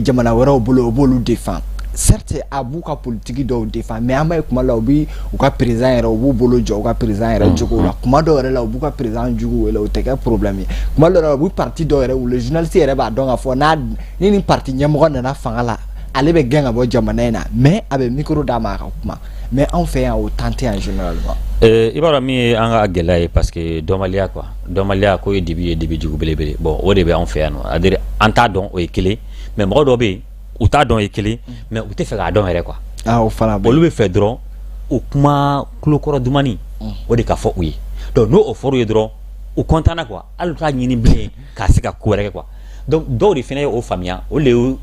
jamana wɛrɛw bolo, o b'olu défend. Certes, a b'u ka politique dɔw défend, mais an b'a ye kuma la, u bi u ka président yɛrɛ, u b'u bolo jɔ u ka président yɛrɛ jogo la. Kuma dɔw yɛrɛ la, u b'u ka président jugu wele, o tɛ kɛ problème ye. Kuma dɔw la, u bɛ parti dɔw yɛrɛ wele, journaliste yɛrɛ b'a dɔn k'a fɔ n'a ni nin parti ɲɛmɔgɔ nana fanga la, ale bɛ gɛn ka bɔ jamana in na, mais a bɛ micro d'a ma a ka kuma. Mais anw fɛ yan, o temps tɛ yan généralement. I b'a dɔn min ye an ka gɛlɛya ye, parce que dɔnbaliya quoi, dɔnbaliya ko ye dibi ye, dibi jugu belebele. Bon, o de bɛ anw fɛ yan nɔ, c'est à dire an t'a dɔn, o ye kelen, mais mɔgɔ dɔw bɛ yen, u t'a dɔn ye kelen, mais u tɛ fɛ k'a dɔn yɛrɛ quoi. Ah, o fana bɛ. Olu bɛ fɛ dɔrɔn o kuma tulokɔrɔ dumani, o de ka fɔ u ye. Donc n'o o fɔr'u ye dɔrɔn, u content na quoi, hali u t'a ɲini bilen k'a se ka ko wɛrɛ kɛ quoi. Donc dɔw de fana ye o faamuya, olu de y'u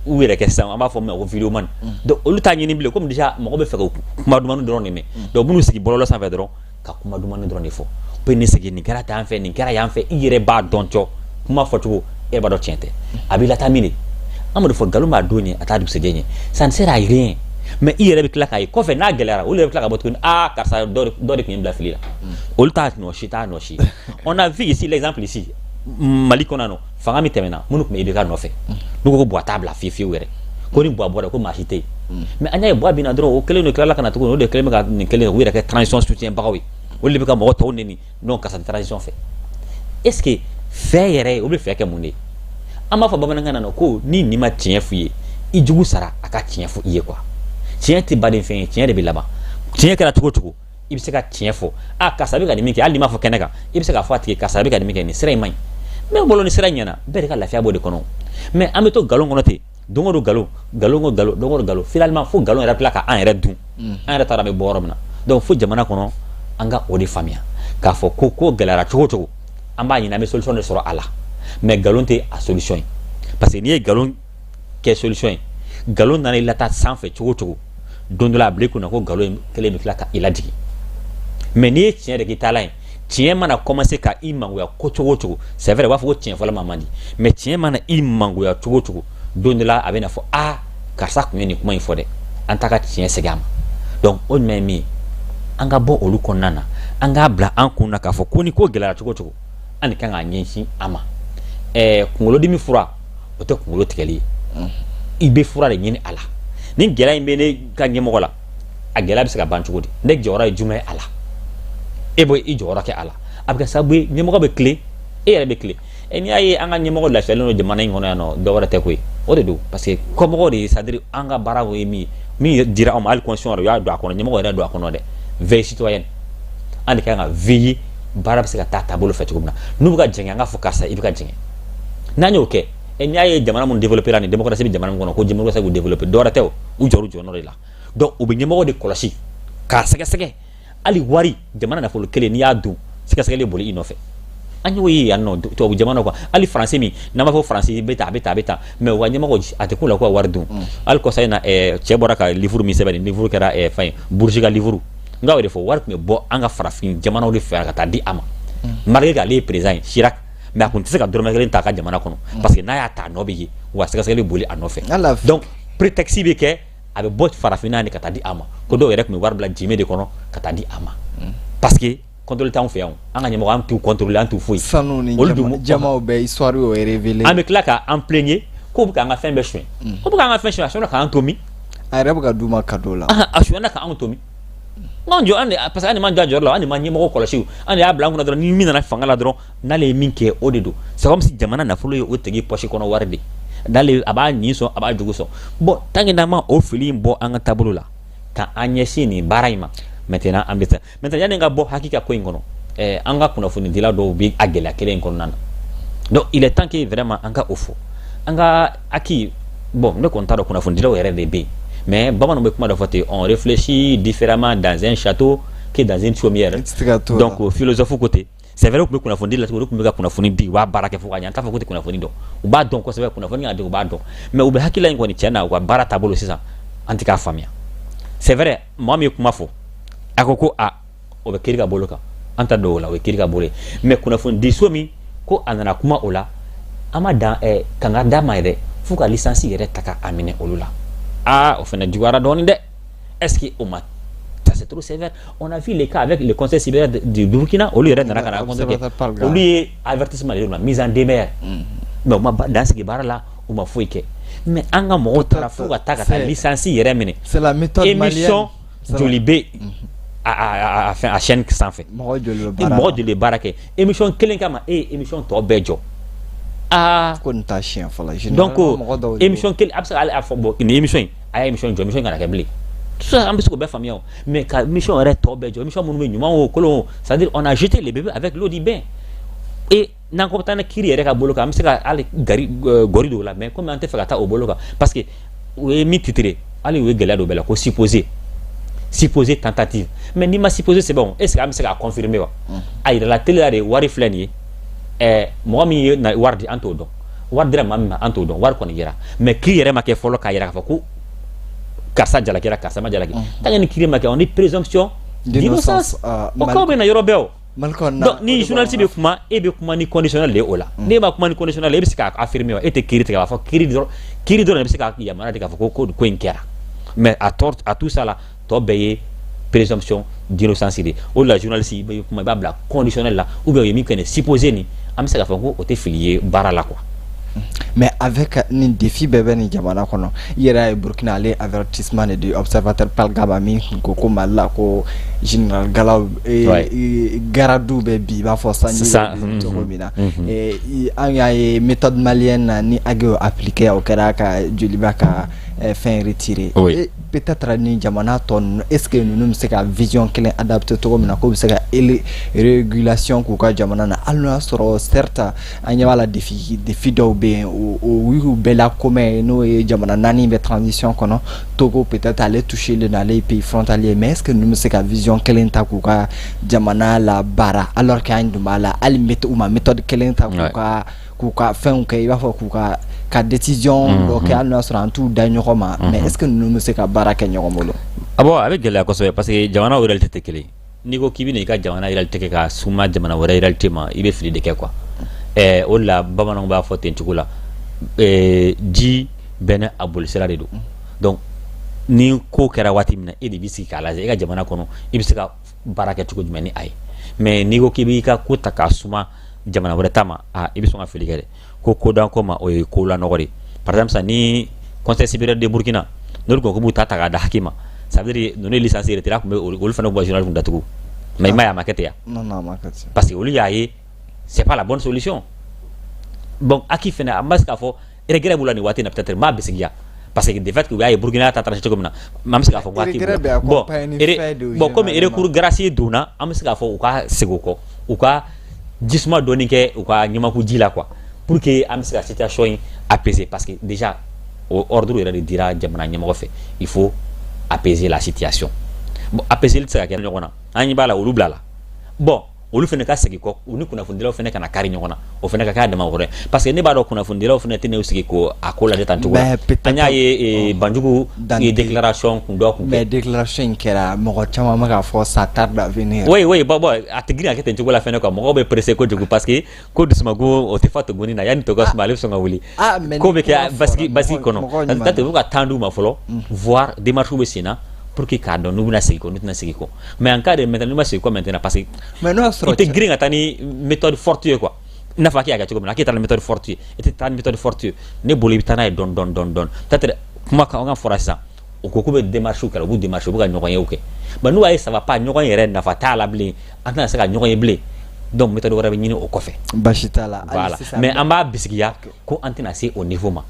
u yɛrɛ kɛ sisan an b'a fɔ min ma ko vidéoman. Donc olu t'a ɲini bilen, komi déjà mɔgɔ bɛ fɛ ka kuma dumani dɔrɔn de mɛn. Donc minnu sigi bɔlɔlɔ sanfɛ dɔrɔn ka kuma dumani dɔrɔn de fɔ, pe nin sigi, nin kɛra tan fɛ, nin kɛra yan fɛ, i yɛrɛ b'a dɔn cɔ kuma fɔcogo, e yɛrɛ b'a dɔn tiɲɛ tɛ. A b'i lataa min de, an b'o de fɔ, nkalon b'a don ɲɛ, a t'a dugusɛjɛ ɲɛ, ça ne sert à rien. Mais i yɛrɛ bɛ tila k'a ye kɔfɛ, n'a gɛlɛyara, olu yɛrɛ bɛ tila ka bɔ tuguni: aa, karisa, dɔ de tun ye n bila fili la. Olu t'a nɔ si, t'a nɔ si. On a vu ici l'exemple ici Mali kɔnɔ yan nɔ, fanga min tɛmɛna, minnu tun bɛ IBK nɔfɛ, n'u ko ko Buwa t'a bila fiyewu fiyewu yɛrɛ, ko ni Buwa bɔra ko maa si tɛ yen. Mais an y'a ye Buwa binna dɔrɔn, o kelen de tilala ka na tuguni, o de kɛlen bɛ ka nin kelen, u yɛrɛ kɛ transition soutien bagaw ye, olu de bɛ ka mɔgɔ tɔw neni non, karisa tɛ transition fɛ. Est ce que fɛ yɛrɛ ye, o bɛ fɛ kɛ mun de ye? An b'a fɔ bamanankan na ko ni nin ma tiɲɛ f'i ye, i jugu sara a ka tiɲɛ fɔ i ye quoi. Tiɲɛ tɛ baden fɛn ye, tiɲɛ de bɛ laban. Tiɲɛ kɛra cogo o cogo, i bɛ se ka tiɲɛ fɔ: a karisa bɛ ka nin min kɛ. Hali n'i m'a fɔ kɛnɛ kan, i bɛ se k'a fɔ a tigi: karisa bɛ ka nin min kɛ, nin sira in man ɲi. Mais bolo ni sira ɲɛna, bɛɛ de ka lafiya b'o de kɔnɔ. Mais an bɛ to nkalon kɔnɔ ten, don o don nkalon, nkalon o nkalon, don o don nkalon, finalement fo nkalon yɛrɛ tila ka an yɛrɛ dun, an yɛrɛ taara bɛ bɔ yɔrɔ min na. Donc fo jamana kɔnɔ, an ka o de faamuya k'a fɔ ko ko gɛlɛyara cogo o cogo, an b'a ɲini an bɛ solution de sɔrɔ a la, mais nkalon tɛ a solution ye, parce que n'i ye nkalon kɛ solution ye, nkalon nana i lataa sanfɛ cogo o cogo, don dɔ la a bila i kunna ko nkalon in kelen bɛ tila ka i lajigin. Mais n'i ye tiɲɛ de k'i taalan ye, tiɲɛ mana commencer ka i mangoya ko cogo o cogo, c'est vrai, u b'a fɔ ko tiɲɛ fɔlɔ ma man di, mais tiɲɛ mana i mangoya cogo o cogo, don dɔ la a bɛ na fɔ: aa, karisa tun ye nin kuma in fɔ dɛ, an ta ka tiɲɛ segin a ma. Donc o jumɛn ye min ye, an ka bɔ olu kɔnɔna na, an k'a bila an kun na k'a fɔ ko ni ko gɛlɛyara cogo o cogo, an de kan k'a ɲɛsin a ma. Kunkolodimi fura, o tɛ kunkolo tigɛli ye, i bɛ fura de ɲini a la. Ni gɛlɛya in bɛ ne ka ɲɛmɔgɔ la, a gɛlɛya bɛ se ka ban cogo di? Ne jɔyɔrɔ ye jumɛn ye a la? E bɛ i jɔyɔrɔ kɛ a la, a bɛ kɛ sababu ye ɲɛmɔgɔ bɛ tilen, e yɛrɛ bɛ tilen. N'i y'a ye an ka ɲɛmɔgɔ lafiyalen don jamana in kɔnɔ yan nɔ, dɔ wɛrɛ tɛ koyi, o de don, parce que kɔmɔgɔw de ye, c'est à dire an ka baara ye min ye, min dira anw ma, hali constitution yɛrɛ, u y'a don a kɔnɔ, ɲɛmɔgɔ yɛrɛ don a kɔnɔ dɛ, veille citoyenne. An de kan ka veiller baara bɛ se ka taa taabolo fɛ cogo min na. N'u bɛ ka jɛngɛ, an k'a fɔ karisa, i bɛ ka jɛngɛ. N'an y'o kɛ, n'i y'a ye jamana minnu développé la, ni démocratie bɛ jamana min kɔnɔ, ko démocratie k'u développé, dɔwɛrɛ tɛ o, u jɔr'u jɔyɔrɔ de la. Donc u bɛ ɲɛmɔgɔ de kɔlɔsi k'a sɛgɛsɛgɛ. Hali wari, jamana nafolo kelen, n'i y'a dun, sɛgɛsɛgɛli boli i nɔfɛ. An y'o ye yan nɔ, tubabu jamana quoi. Hali faransi min n'an b'a fɔ faransi bɛ tan, a bɛ tan, a bɛ tan, mais u ka ɲɛmɔgɔ, a tɛ k'u la k'u ka wari dun. Hali kɔsa in na, cɛ bɔra ka livre min sɛbɛn, nin livre kɛra fɛn ye, Bourgi ka livre. N k'o de fɔ, wari tun bɛ bɔ an ka farafin jamanaw de fɛ ka taa di a ma, malgré que ale ye président ye, Chirac, mais a kun tɛ se ka dɔrɔmɛ kelen ta a ka jamana kɔnɔ, parce que n'a y'a ta, a nɔ bɛ ye wa, sɛgɛsɛgɛli boli a nɔfɛ. Donc prétexte bɛ kɛ, a bɛ bɔ farafinna de ka taa di a ma, ko dɔw yɛrɛ tun bɛ wari bila jime de kɔnɔ ka taa di a ma, parce que contrôle t'anw fɛ yan. An ka ɲɛmɔgɔ, an t'u contrôler, an t'u foyi. Sanu ni jamaw bɛɛ, histoire y'o révélé. An bɛ tila k'an plaigner k'o bɛ k'an ka fɛn bɛɛ suɲɛ, ko bɛ k'an ka fɛn suɲɛ. A suɲɛna k'an to min? A yɛrɛ bɛ ka d'u ma cadeau la. A suɲɛna k'anw to min? N'anw jɔ an de, parce que an de m'an jɔ a jɔyɔrɔ la, an de m'an ɲɛmɔgɔ kɔlɔsi, an de y'a bila an kunna dɔrɔn. Ni min nana fanga la dɔrɔn, n'ale ye min kɛ, o de don. C'est comme si jamana nafolo ye o tigi poche kɔnɔ wari de, n'ale a b'a ɲin sɔn, a b'a jugu sɔn. Bon, tant que n'an ma o fili in bɔ an ka taabolo la ka an ɲɛsin nin baara in ma, maintenant an bɛ taa. Maintenant, yanni n ka bɔ hakika ko in kɔnɔ, an ka kunnafonidila dɔw bɛ a gɛlɛya kelen in kɔnɔna na. Donc il est temps que vraiment an ka o fɔ, an ka acquis. Bon, ne kɔni t'a dɔn, kunnafonidilaw yɛrɛ de bɛ yen, mais bamananw bɛ kuma dɔ fɔ ten: on réfléchit différemment dans un château que dans une chaumière. Donc philosophe ko ten. C'est vrai, u tun bɛ kunnafoni di la, olu tun bɛ ka kunnafoni di, u b'a baara kɛ fo ka ɲɛ. An t'a fɔ k'u tɛ kunnafoni dɔn, u b'a dɔn kosɛbɛ, kunnafoni ka di, u b'a dɔn, mais u bɛ hakilila in kɔni, tiɲɛ na, u ka baara taabolo sisan, an tɛ k'a faamuya. C'est vrai, maa min ye kuma fɔ, a ko ko a o bɛ kiiri ka bolo kan, an ta don o la, o ye kiiri ka bolo ye. Mais kunnafoni di so min ko a nana kuma o la, an ma dan kanga d'a ma yɛrɛ, f'u ka licence yɛrɛ ta k'a minɛ olu la. Aa, o fana juguyara dɔɔnin dɛ. Est-ce que o ma, ça c'est trop sévère. On a vu les cas avec le conseil supérieur du Burkina, olu yɛrɛ nana ka na conseil kɛ, olu ye avertissement de ma, mise en demeure, mais u ma dan sigi baara la, u ma foyi kɛ. Mais an ka mɔgɔw taara fo ka taa licence yɛrɛ minɛ. C'est la méthode. Émission joli bɛ a fɛn a chaîne sanfɛ? Mɔgɔ joli bɛ baara? Mɔgɔ joli bɛ baara kɛ émission kelen kama? E ye émission tɔ bɛɛ jɔ. Aa. Ko nin t'a siɲɛ fɔlɔ. Donc émission kelen, a bɛ se ka a fɔ, bon, nin émission in, a y'a émission jɔ, émission in kana kɛ bilen. Tout ça, an bɛ se k'o bɛɛ faamuya o, mais ka émission yɛrɛ tɔ bɛɛ jɔ, émission minnu bɛ ɲuman o, kolon o, c'est à dire on a jeté les bébés avec l'eau du bain. Et n'an ko bɛ taa ni kiiri yɛrɛ ka bolo kan, an bɛ se ka hali gari gɔri dɔw la, mais komi an tɛ fɛ ka taa o bolo kan, parce que u ye min titré, hali u ye gɛlɛya dɔ bɛɛ la ko supposé tentative. Mais n'i ma supposé sɛbɛn, est ce que an bɛ se k'a confirmer wa? A yirala télé la de, wari filɛ nin ye, mɔgɔ min ye wari di, an t'o dɔn. Wari dira maa min ma, an t'o dɔn. Wari kɔni yera, mais kiiri yɛrɛ ma kɛ fɔlɔ k'a yira k'a fɔ ko karisa jalakira, karisa ma jalaki. Tant que ni kiiri ma kɛ, on dit présomption d'innocence. O kaw bɛ na yɔrɔ bɛɛ o. Donc ni journaliste bɛ kuma, e bɛ kuma ni conditionnel de ye o la. N'e ma kuma ni conditionnel, e bɛ se k'a affirmer wa? E tɛ kiiri tigɛ k'a fɔ kiiri dɔrɔn, kiiri dɔrɔn de bɛ se ka yamaruya di k'a fɔ ko ko in kɛra. Mais a tɔ a tout ça la, tɔ bɛɛ ye présomption d'innocence de. O de la, journaliste, i bɛ kuma, i b'a bila conditionnel la, ou bien o ye min kɛ nin supposé nin, an bɛ se k'a fɔ ko o tɛ fili ye baara la quoi. Mais avec nin défi bɛɛ bɛ nin jamana kɔnɔ, i yɛrɛ y'a ye, Burkina, ale avertissement de di Observateur Palgaba min ko ko Mali la, ko général Galaw grade bɛ bi, i b'a fɔ sanji bɛ cogo min na. An y'a ye méthode malienne na, ni AG y'o appliqué, o kɛra ka Joliba ka fɛn retiré. Peut-être ni jamana tɔ ninnu, est ce que ninnu bɛ se ka vision kelen adapté cogo min na, k'o bɛ se ka régulation k'u ka jamana na? Hali n'o y'a sɔrɔ, certes, an ɲɛ b'a la, défi dɔw bɛ yen, o y'u bɛɛ la commun, n'o ye jamana naani bɛ transition kɔnɔ. Togo peut-être, ale touché len don, ale ye pays frontalier. Mais est ce que ninnu bɛ se ka vision kelen ta k'u ka jamana la baara, alors que an dun b'a la, hali u ma méthode kelen ta k'u ka fɛnw kɛ, i b'a fɔ k'u ka décision dɔ kɛ, hali n'o y'a sɔrɔ an t'u da ɲɔgɔn ma? Mais est ce que ninnu bɛ se ka baara kɛ ɲɔgɔn bolo? Ah bon, a bɛ gɛlɛya kosɛbɛ, parce que jamanaw réalité tɛ kelen. N'i ko k'i bɛ i ka jamana réalité kɛ ka suma jamana wɛrɛ réalité ma, i bɛ fili de kɛ quoi. O de la, bamananw b'a fɔ ten cogo la, ji bɛɛ n'a a bolisira de don. Donc ni ko kɛra waati min na, e de b'i sigi k'a lajɛ e ka jamana kɔnɔ, i bɛ se ka baara kɛ cogo jumɛn ni a ye. Mais n'i ko k'i b'i ka ko ta k'a suma jamana wɛrɛ ta ma, a i bɛ sɔn ka fili kɛ dɛ. Ko kodanko ma, o ye ko lanɔgɔ de. Par exemple sisan, ni Conseil supérieur de Burkina, n'olu ko k'u b'u ta ta k'a da HAQUI ma, ça veut dire ninnu ye licence retiré, a tun bɛ olu fana b'u ka journal kun datugu. Mais i m'a ye, a ma kɛ ten ya? Non non, a ma kɛ ten. Parce que olu y'a ye, c'est pas la bonne solution. Bon, HAQUI fana, an b'a se k'a fɔ regret b'u la nin waati in na, peut-être n b'a bisigiya, parce que de fait que u y'a ye Burkina ta tranché cogo min na, an bɛ se k'a fɔ ko HAQUI b'u la. Bon, bon, comme recours gracieux donna, an bɛ se k'a fɔ u ka segin o kɔ, u ka jisuma dɔɔni kɛ u ka ɲamaku ji la quoi. Pour que an bɛ se ka situation in apaiser, parce que déjà o ordre yɛrɛ de dira jamana ɲɛmɔgɔ fɛ, il faut apaiser la situation. Bon, apaiser tɛ se ka kɛ ɲɔgɔn na, an ɲɛ b'a la, olu bila la. Bon, olu fana ka segin kɔ, u ni kunnafonidilaw fana kana kari ɲɔgɔn na, o fana ka k'a dama wɛrɛ, parce que ne b'a dɔn kunnafonidilaw fana tɛna u sigi ko a ko lajɛ tan cogo la. An y'a ye Banjugu ye déclaration kun dɔ kun kɛ. Mais déclaration in kɛra, mɔgɔ caman bɛ k'a fɔ ça tarde à venir. Oui, bon, a tɛ girin ka kɛ ten cogo la fɛnɛ quoi. Mɔgɔw bɛ pressé kojugu, parce que ko dusumakun o tɛ fa tuguni na, yanni tɔ ka suma, ale bɛ sɔn ka wuli. Ko bɛ kɛ basigi basigi kɔnɔ, peut-être u bɛ ka temps d'u ma fɔlɔ, voir démarche bɛ sen na pour que k'a dɔn n'u bɛna segin kɔ, n'u tɛna segin kɔ. Mais en cas de maintenant, n'u ma segin kɔ maintenant, parce que mais n'o y'a sɔrɔ i tɛ girin ka taa ni méthode forte ye quoi. I n'a fɔ a k'i y'a kɛ cogo min na, k'e taa ni méthode forte ye, i tɛ taa ni méthode forte ye. Ne bolo, i bɛ taa n'a ye dɔɔni dɔɔni dɔɔni dɔɔni. Peut-être kuma kan ka fɔra sisan, u ko k'u bɛ démarche kɛ, u b'u démarche, u bɛ ka ɲɔgɔn yew kɛ. Mais n'u y'a ye ça va pas, ɲɔgɔn yɛrɛ nafa t'a la bilen, an tɛna se ka ɲɔgɔn ye bilen, donc méthode wɛrɛ bɛ ɲini o kɔfɛ. Basi t'a la. Voilà, mais an b'a bisigiya ko an tɛna se o niveau ma.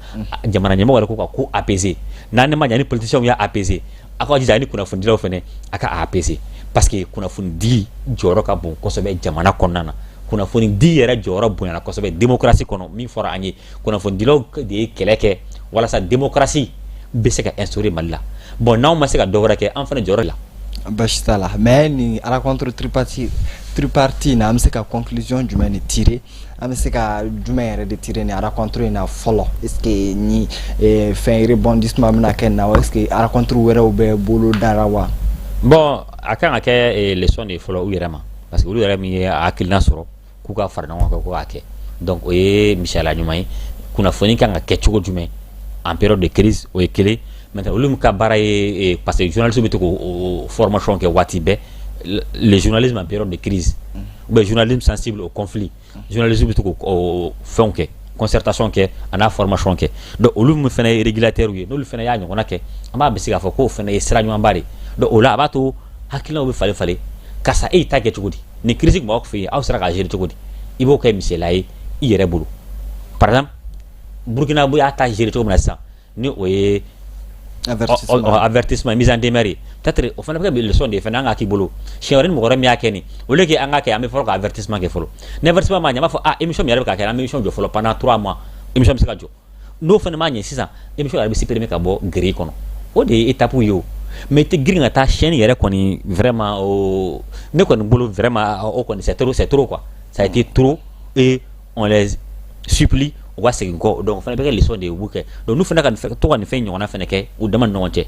Jamana ɲɛmɔgɔ yɛrɛ ko ka ko apaiser, n'an ne ma ɲa ni politiciens y'a apaiser, a ka jija ni kunnafonidilaw fɛnɛ a ka apaiser, parce que kunnafoni di jɔyɔrɔ ka bon kosɛbɛ jamana kɔnɔna na. Kunnafoni di yɛrɛ jɔyɔrɔ bonyana kosɛbɛ démocratie kɔnɔ. Min fɔra an ye, kunnafonidilaw de ye kɛlɛ kɛ walasa démocratie bɛ se ka instaurer Mali la. Bon, n'anw ma se ka dɔ wɛrɛ kɛ, an fana jɔyɔrɔ la. Basi t'a la. Mais nin rencontre tripartite na, an bɛ se ka conclusion jumɛn de tirer? An bɛ se ka jumɛn yɛrɛ de tirer nin rencontre in na fɔlɔ? Est ce que ni fɛn rebondissement bɛna kɛ nin na wa? Est ce que rencontre wɛrɛw bɛ bolo dara wa? Bon, a kan ka kɛ leçon de ye fɔlɔ u yɛrɛ ma, parce que olu yɛrɛ min ye hakilina sɔrɔ k'u ka fara ɲɔgɔn kan ko k'a kɛ, donc o ye misaliya ɲuman ye. Kunnafoni kan ka kɛ cogo jumɛn en période de crise, o ye kelen. Maintenant, olu ka baara ye, parce que journaliste bɛ to k'o formation kɛ waati bɛɛ, le journalisme en période de crise ou bien journalisme sensible au conflit, journalisme bɛ to k'o fɛnw kɛ, concertation kɛ, a n'a formation kɛ. Donc olu min fana ye régulateur ye, n'olu fana y'a ɲɔgɔnna kɛ, an b'a bɛ se k'a fɔ k'o fana ye sira ɲumanba de. Donc o la, a b'a to hakilinaw bɛ falen falen. Karisa, e y'i ta kɛ cogo di? Nin crise tun b'aw fɛ yen, aw sera k'a gérer cogo di? I b'o kɛ misaliya ye i yɛrɛ bolo. Par exemple, Burkina y'a ta gérer cogo min na sisan, ni o ye avertissement, mise en demeure ye, peut-être o fana bɛ kɛ leçon de ye fana an ka k'i bolo. Siɲɛ wɛrɛ, ni mɔgɔ wɛrɛ min y'a kɛ nin, au lieu que an ka kɛ, an bɛ fɔlɔ ka avertissement kɛ fɔlɔ. Ni avertissement ma ɲɛ, an b'a fɔ ah, émission min yɛrɛ bɛ ka kɛ, an bɛ émission jɔ fɔlɔ pendant 3 mois. Émission bɛ se ka jɔ. N'o fana ma ɲɛ sisan, émission yɛrɛ bɛ supprimer ka bɔ grille kɔnɔ. O de ye étape ye. O mais i tɛ girin ka taa chaîne yɛrɛ kɔni, vraiment, o ne kɔni bolo, vraiment, o kɔni c'est trop, c'est trop quoi. Ça a été trop et on les supplie u ka segin kɔ. Donc o fana bɛ kɛ leçon de ye, u b'u kɛ. Donc n'u fana ka to ka nin fɛn ɲɔgɔnna fana kɛ u dama ni ɲɔgɔn cɛ,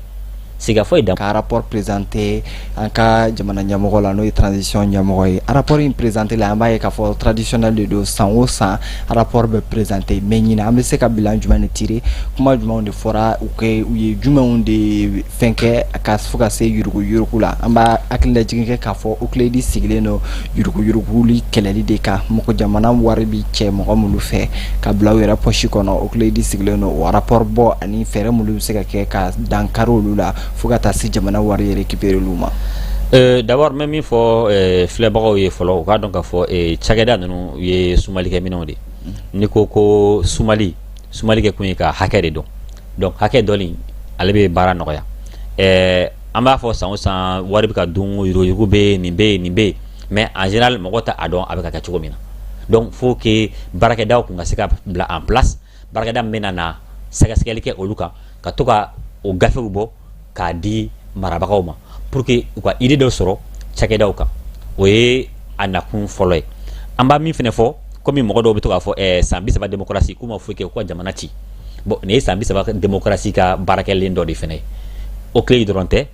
sigikafɔ ye. Ka rapport présenté an ka jamana ɲɛmɔgɔ la, n'o ye transition ɲɛmɔgɔ ye, rapport in présenté la, an b'a ye k'a fɔ traditionnel de don, san o san rapport bɛ présenté. Mais ɲinan, an bɛ se ka bilan jumɛn de tirer? Kuma jumɛnw de fɔra u kɛ, u ye jumɛnw de fɛn kɛ ka fo ka se yuruguyurugu la? An b'a hakililajigin kɛ k'a fɔ OCLEI sigilen don yuruguyuruguli kɛlɛli de kan. Mɔgɔ jamana wari bi cɛ mɔgɔ minnu fɛ ka bila u yɛrɛ poche kɔnɔ, OCLEI sigilen don o rapport bɔ ani fɛɛrɛ minnu bɛ se ka kɛ ka dankari olu la fo ka taa se jamana wari récupérer olu ma. D'abord, n bɛ min fɔ filɛbagaw ye fɔlɔ, u k'a dɔn k'a fɔ cakɛda ninnu ye sumalikɛminɛnw de. N'i ko ko sumali, sumali kɛ kun ye ka hakɛ de dɔn. Donc hakɛ dɔnni, ale bɛ baara nɔgɔya. An b'a fɔ san o san wari bɛ ka dun, yuruguyurugu bɛ yen, nin bɛ yen, nin bɛ yen, mais en général mɔgɔ t'a dɔn a bɛ ka kɛ cogo min na. Donc faut que baarakɛdaw kun ka se ka bila en place, baarakɛda min bɛ na sɛgɛsɛgɛli kɛ olu kan, ka to ka o gafew bɔ k'a di marabagaw ma pour que u ka idée dɔ sɔrɔ cakɛdaw kan. O ye a nakun fɔlɔ ye. An b'a min fana fɔ, komi mɔgɔ dɔw bɛ to k'a fɔ san 30 démocratie, k'u ma foyi kɛ, k'u ka jamana ci. Bon, nin ye san 30 démocratie ka baarakɛlen dɔ de fana ye. OCLEI dɔrɔn tɛ,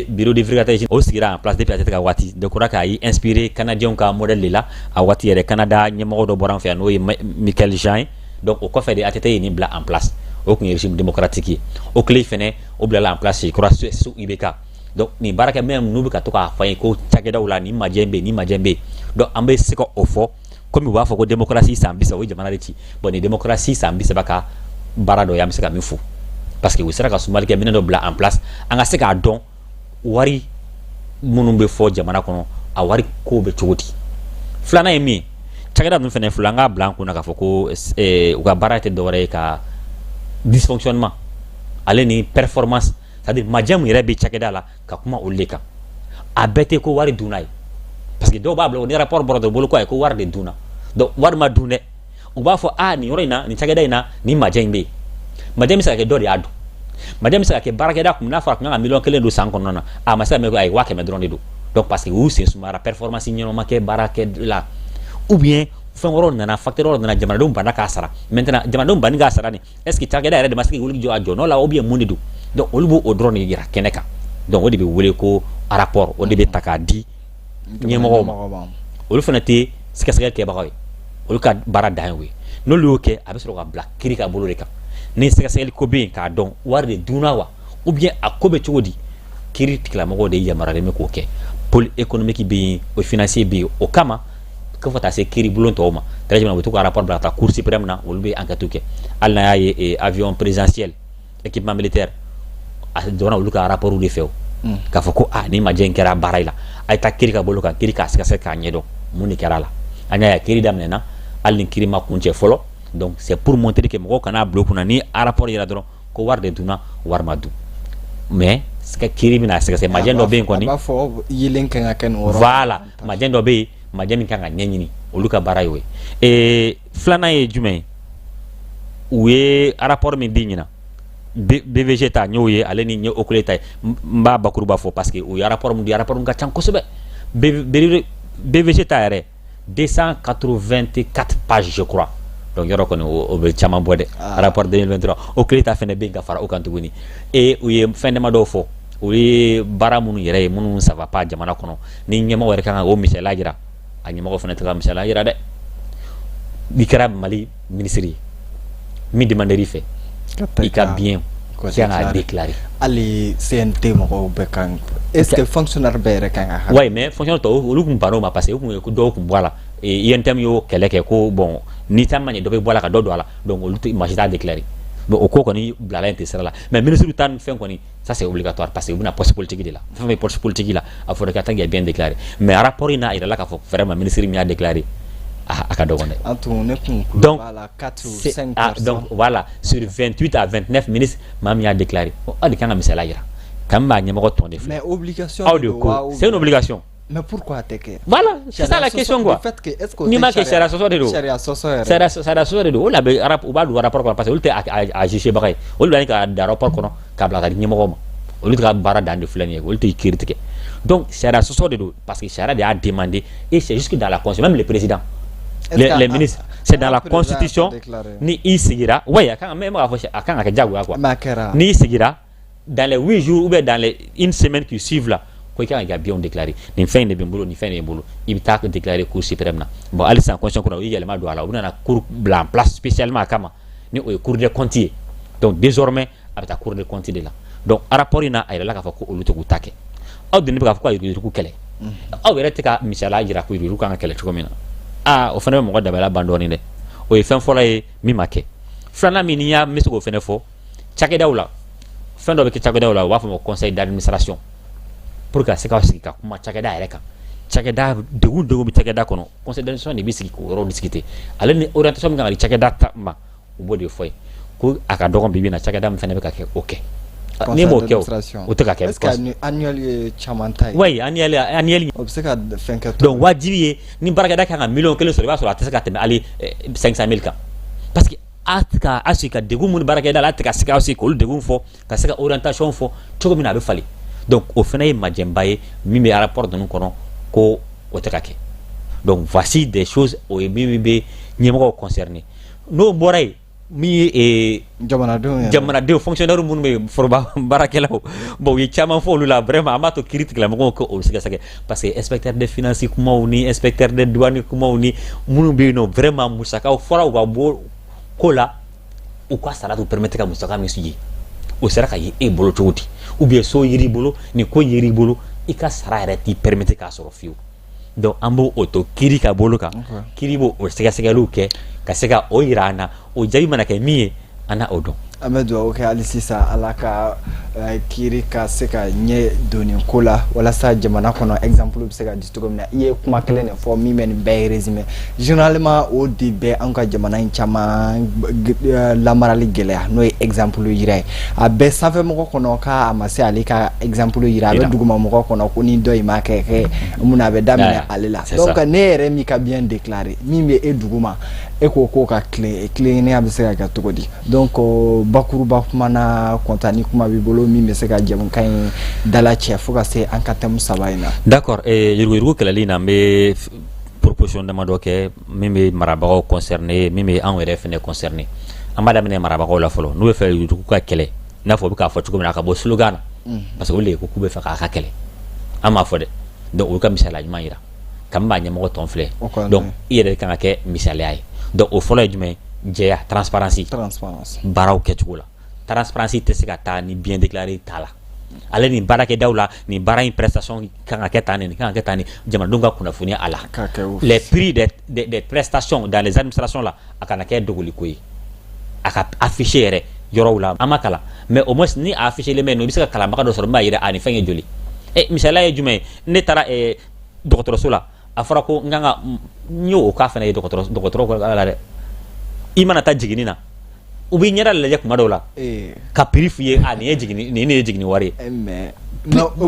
bureau de vérificateur o sigira en place depuis ATT ka waati. Je crois k'a y'i inspiré canadien ka modèle de la. A waati yɛrɛ, Canada ɲɛmɔgɔ dɔ bɔra an fɛ yan, n'o ye Michael Jean ye. Donc o kɔfɛ de ATT ye nin bila en place, o tun ye régime démocratique ye. OCLEI fɛnɛ, o bilala en place, je crois, sous IBK. Donc nin baarakɛ minɛn ninnu bɛ ka to k'a fɔ an ye ko cakɛdaw la, nin majɛ bɛ yen, nin majɛ bɛ yen. Donc an bɛ se ka o fɔ, komi u b'a fɔ ko démocratie san 30, o ye jamana de ci. Bon, nin démocratie san 30 ka baara dɔ ye, an bɛ se ka min fɔ, parce que u sera ka sumali kɛ minɛn dɔ bila en place, an ka se k'a dɔn wari minnu bɛ fɔ jamana kɔnɔ, a wari ko bɛ cogo di. Filanan ye min ye, cakɛda ninnu fɛnɛ filɛ, an k'a bila an kunna k'a fɔ ko u ka baara tɛ dɔwɛrɛ ye ka dysfonctionnement ale ni performance, c'est à dire majɛ mun yɛrɛ bɛ cakɛda la, ka kuma olu de kan. A bɛɛ tɛ ko wari dunna ye, parce que dɔw b'a bila ni rapport bɔra dɔrɔn bolo ko ayi, ko wari de dunna. Donc wari ma dun dɛ. U b'a fɔ a nin yɔrɔ in na, nin cakɛda in na, nin majɛ in bɛ yen. Majɛ bɛ se ka kɛ dɔ de y'a dun, majɛ bɛ se ka kɛ baarakɛda kun n'a fɔra a kun kan ka 1 miliyɔn don san kɔnɔna na, a ma se ka min kɛ, a ye 100 000 dɔrɔn de don. Donc parce que u sen sumayara, performance ɲɛnama kɛ baarakɛ la, ou bien fɛn wɛrɛw nana, facteur wɛrɛw nana, jamanadenw banna k'a sara. Maintenant, jamanadenw banni k'a sara nin, est ce que cakɛda yɛrɛ de ma se k'i wuli jɔ a jɔ nɔ la, ou bien mun de don? Donc olu b'o o dɔrɔn de yira kɛnɛ kan. Donc o de bɛ wele ko rapport. O de bɛ ta k'a di ɲɛmɔgɔw ma. Olu fana tɛ sɛgɛsɛgɛli kɛbagaw ye, olu ka baara dan ye o ye. N'olu y'o kɛ, a bɛ sɔrɔ ka bila kiiri ka bolo de kan. Ni sɛgɛsɛgɛli ko bɛ yen k'a dɔn wari de dunna wa, ou bien a ko bɛ cogo di, kiiri tigilamɔgɔw de yamaruyalen bɛ k'o kɛ. Pôle économique bɛ yen, o financier bɛ yen, o kama ko fo taa se kiiri bulon tɔw ma. Très généralement, u bɛ to ka rapport bila ka taa Cour suprême na, olu bɛ enquête kɛ. Hali n'a y'a ye avion présidentiel, équipement militaire, a dɔnna olu ka rapport de fɛ o, k'a fɔ ko a ni majɛ in kɛra baara in la, a ye taa kiiri ka bolo kan, kiiri k'a sɛgɛsɛgɛ k'a ɲɛdɔn mun de kɛra a la. An y'a ye kiiri daminɛna, hali ni kiiri ma kuncɛ fɔlɔ. Donc c'est pour montrer que mɔgɔw kana bila u kunna ni rapport yera dɔrɔn ko wari de dunna. Wari ma dun, mais kiiri bɛna sɛgɛsɛgɛ. Majɛ dɔ bɛ yen kɔni. A b'a fɔ yelen kan ka kɛ nin yɔrɔ. Voilà, majɛ dɔ bɛ yen, majɛ min kan ka ɲɛɲini, olu ka baara y'o ye. Filanan ye jumɛn ye? U ye rapport min di ɲinan, BVG ta n y'o ye, ale ni n ye OCLEI ta ye. N b'a bakuruba fɔ parce que u ye rapport min di, rapport min ka ca kosɛbɛ. BVG ta yɛrɛ, 284 pages, je crois. Donc yɔrɔ kɔni, o bɛ caman bɔ dɛ. Rapport 2023, OCLEI ta fɛnɛ bɛ yen ka fara o kan tuguni. Et u ye fɛn dama dɔw fɔ, o ye baara minnu yɛrɛ ye, minnu ça va pas jamana kɔnɔ, ni ɲɛmɔgɔ yɛrɛ kan ka o misaliya jira, a ɲɛmɔgɔ fana tɛ ka misaliya jira dɛ. N'i kɛra Mali ministre ye, min demandé i fɛ i ka bien, i kan k'a déclarer. Hali CNT mɔgɔw bɛɛ kan, est ce que fonctionnaire bɛɛ yɛrɛ kan ka? Oui, mais fonctionnaire tɔw, olu kun bann'o ma parce que u kun ye dɔw kun bɔ a la. UNTM y'o kɛlɛ kɛ ko bon, ni ta ma ɲɛ, dɔ bɛ bɔ a la ka dɔ don a la. Donc olu tɛ, maa si t'a déclarer. Bon, o ko kɔni bilala yen ten sira la. Mais ministre ta ni fɛn kɔni, ça c'est obligatoire parce que u bɛna poste politique de la. Fɛn fɛn bɛ poste politique la, a fɔra ka taa k'i bien déclarer. Mais rapport in na, a yirala k'a fɔ vraiment ministre min y'a déclaré, a ka dɔgɔn dɛ. An tun ne kun Donc b'a la 4 ou 5 ah, personnes. Donc voilà, sur 28 à 29 ministres, maa min y'a déclaré, aw de kan ka misaliya yira kan b'a ɲɛmɔgɔ tɔn de filɛ. Mais obligation aw de ko c'est une obligation. Mais pourquoi a tɛ kɛ? Voilà, c'est ça la question quoi. Le fait que est-ce que n'i ma kɛ, sariya sɔsɔ de don. Sariya sɔsɔ yɛrɛ. Sariya sɔsɔ de don. O la bɛ u b'a don rapport kɔnɔ parce que olu tɛ a juger baga ye. Olu b'a ka da rapport kɔnɔ k'a bila ka di ɲɛmɔgɔw ma. Olu ka baara dan de filɛ nin ye, olu tɛ kiiri tigɛ. Donc sariya sɔsɔ de don parce que sariya de y'a demandé et c'est jusque dans la constitution. Même le président, les ministres, c'est dans la constitution. Ni i sigira, ouais, a kan même k'a fɔ a kan ka kɛ diyagoya quoi. N'i sigira, dans les 8 jours ou bien dans les une semaine qui suivent là, ko i kan ka biens déclarer, nin fɛn in de bɛ n bolo, nin fɛn de bɛ n bolo, i bɛ taa déclarer Cour suprême na. Bon, hali sisan constitution kɔnɔ, u ye yɛlɛma don a la, u bɛna cour bila en place spécialement a kama, ni o ye Cour des comptes ye. Donc désormais, a bɛ taa Cour des comptes de la. Donc rapport in na, a yirala k'a fɔ ko olu tɛ k'u ta kɛ. Aw dun bɛ k'a fɔ ko ka yuruguyurugu kɛlɛ, aw yɛrɛ tɛ ka misaliya jira ko yuruguyurugu kan ka kɛlɛ cogo min na. Aa, o fana bɛ mɔgɔ dabaliya ban dɔɔnin dɛ. O ye fɛn fɔlɔ ye min ma kɛ. Filanan min, n'i y'a n bɛ se k'o fana fɔ, cakɛdaw la, fɛn dɔ bɛ kɛ cakɛdaw la, u b'a fɔ o ma conseil d'administration, pour ka se ka sigi ka kuma cakɛda yɛrɛ kan, cakɛda degun degun bɛ cakɛda kɔnɔ. Conseil d'administration de bɛ sigi k'o yɔrɔ discuter, ale ni orientation min kan ka di cakɛda ta ma, u b'o de fɔ ye ko a ka dɔgɔn bi bi in na, cakɛda min fana bɛ ka kɛ o kɛ. N'i m'o kɛ, o tɛ ka kɛ. Est-ce que annuel ye caman ta ye? Oui, annuel, annuel. O bɛ se ka fɛn kɛ. Donc wajibi ye, ni baarakɛda kan ka 1 miliyɔn sɔrɔ, i b'a sɔrɔ a tɛ se ka tɛmɛ hali 500 000 kan parce que a tɛ ka a sigi ka degun minnu baarakɛda la, a tɛ ka se ka sigi k'olu degun fɔ, ka se ka orientation fɔ cogo min na a bɛ falen. Donc o fana ye majɛnba ye min bɛ rapport ninnu kɔnɔ ko o tɛ ka kɛ. Donc voici des choses, o ye min bɛ ɲɛmɔgɔw concerné. N'o bɔra yen, min ye jamanadenw yɛrɛ, jamanadenw, fonctionnaire minnu bɛ foroba baarakɛlaw, bon, u ye caman fɔ olu la. Vraiment, an b'a to kiiri tigilamɔgɔw ka olu sɛgɛsɛgɛ parce que inspecteur des finances kumaw ni inspecteur des douanes kumaw ni minnu bɛ yen nɔ, vraiment musakaw fɔra u ka bɔ ko la, u ka sara t'u permettre ka musaka min ye, o sera ka ye e bolo cogo di? Ou bien so yiri bolo, nin ko yiri bolo, i ka sara yɛrɛ t'i permettre k'a sɔrɔ fiyewu. Donc an b'o o to kiiri ka bolo kan, kiiri b'o o sɛgɛsɛgɛliw kɛ ka se ka o yira an na. O jaabi mana kɛ min ye, an na o dɔn. An bɛ dugawu kɛ hali sisan, Ala ka kiiri ka se ka ɲɛ don nin ko la, walasa jamana kɔnɔ exemple bɛ se ka di cogo min na. I ye kuma kelen de fɔ min bɛ nin bɛɛ résumé. Généralement, o de bɛ an ka jamana in caman lamarali gɛlɛya, n'o ye exemple yira ye. A bɛ sanfɛmɔgɔ kɔnɔ k'a ma se ale ka exemple yira, a bɛ dugumamɔgɔ kɔnɔ ko ni dɔ in ma kɛ mun na, a bɛ daminɛ ale la. Donc ne yɛrɛ min ka bien déclaré, min bɛ e duguma, e ko k'o ka tilen, tilennenya bɛ se ka kɛ cogo di? Donc bakuruba kuma na, kɔntan ni kuma b'i bolo min bɛ se ka jamukan in dala cɛ fo ka se an ka thème saba in na. D'accord, yuruguyurugu kɛlɛli na, n bɛ proposition damadɔ kɛ min bɛ marabagaw concerné, min bɛ anw yɛrɛ fɛnɛ concerné. An b'a daminɛ marabagaw la fɔlɔ. N'u bɛ fɛ yuruguyurugu ka kɛlɛ, i n'a fɔ u bɛ k'a fɔ cogo min na, a ka bɔ slogan na, parce que olu de ko k'u bɛ fɛ k'a ka kɛlɛ, an m'a fɔ dɛ. Donc olu ka misaliya ɲuman yira kami b'a ɲɛmɔgɔ tɔn filɛ. Donc i yɛrɛ kan ka kɛ misaliya ye. Donc o fɔlɔ ye jumɛn ye? Jɛya, transparence. Transparence. Baaraw kɛcogo la, transparence tɛ se ka taa ni bien déclaré t'a la. Ale nin baarakɛdaw la, nin baara in prestation kan ka kɛ tan, nin kan ka kɛ tan, nin jamanadenw ka kunnafoniya a la. Les prix des prestations dans les administrations la, a kana kɛ dogoliko ye, a ka affiché yɛrɛ yɔrɔw la. An ma kalan, mais au moins ni a affiché len bɛ yen nɔ, i bɛ se ka kalanbaga dɔ sɔrɔ min b'a yira a nin fɛn ye joli. Misaliya ye jumɛn ye? Ne taara dɔgɔtɔrɔso la, a fɔra ko n kan ka n y'o cas fana ye dɔgɔtɔrɔ ko la dɛ. I mana taa jiginni na, u b'i ɲɛda lajɛ kuma dɔw la ka prix f'i ye: a nin ye jiginni, nin ye jiginni wari ye. Mais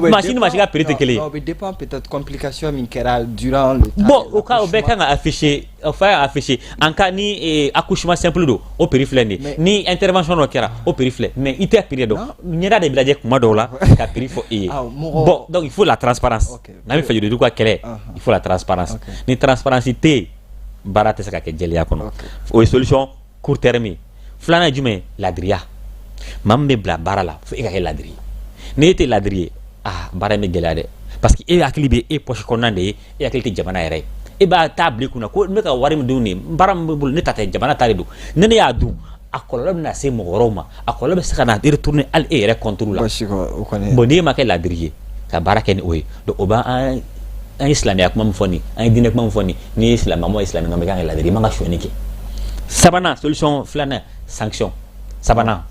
maa si ni maa si ka prix tɛ kelen ye. O bɛ dépend peut-être complication min kɛra durant le temps. Bon, o cas o bɛɛ kan ka afficher, o fa y'a afficher. En cas ni accouchement simple don, o prix filɛ nin ye. Ni intervention dɔ kɛra, o prix filɛ. Mais i tɛ prix dɔn, ɲɛda de bɛ lajɛ kuma dɔw la ka prix fɔ e ye. Bon, donc il faut la transparence. N'an bɛ fɛ yuruguyurugu ka kɛlɛ, il faut la transparence. Ni transparence tɛ yen, baara tɛ se ka kɛ jɛlenya kɔnɔ. O ye solution court terme ye. Filanan ye jumɛn ye? Ladiriya. Maa min bɛ bila baara la, fo e ka kɛ ladiri ye. Ni e tɛ ladiri ye, ah, baara in bɛ gɛlɛya dɛ, parce que e hakili bɛ e poche kɔnɔna de ye, e hakili tɛ jamana yɛrɛ ye. E b'a taa bila i kunna ko n bɛ ka wari min dun nin, baara min bɛ bolo, ne ta tɛ, jamana ta de don. Ni ne y'a dun, a kɔlɔlɔ bɛna se mɔgɔ wɛrɛw ma, a kɔlɔlɔ bɛ se ka na retourner hali e yɛrɛ contre la. Bon, n'e ma kɛ ladiri ye ka baara kɛ ni o ye, donc o b'an an ye silamɛya kuma min fɔ nin, an ye diinɛ kuma min fɔ nin, n'i ye silamɛ mɔgɔ ye, silamɛ kan kɛ ladiri, i man ka sonyɛni kɛ. Sabanan, solution filanan, sanction. Sabanan,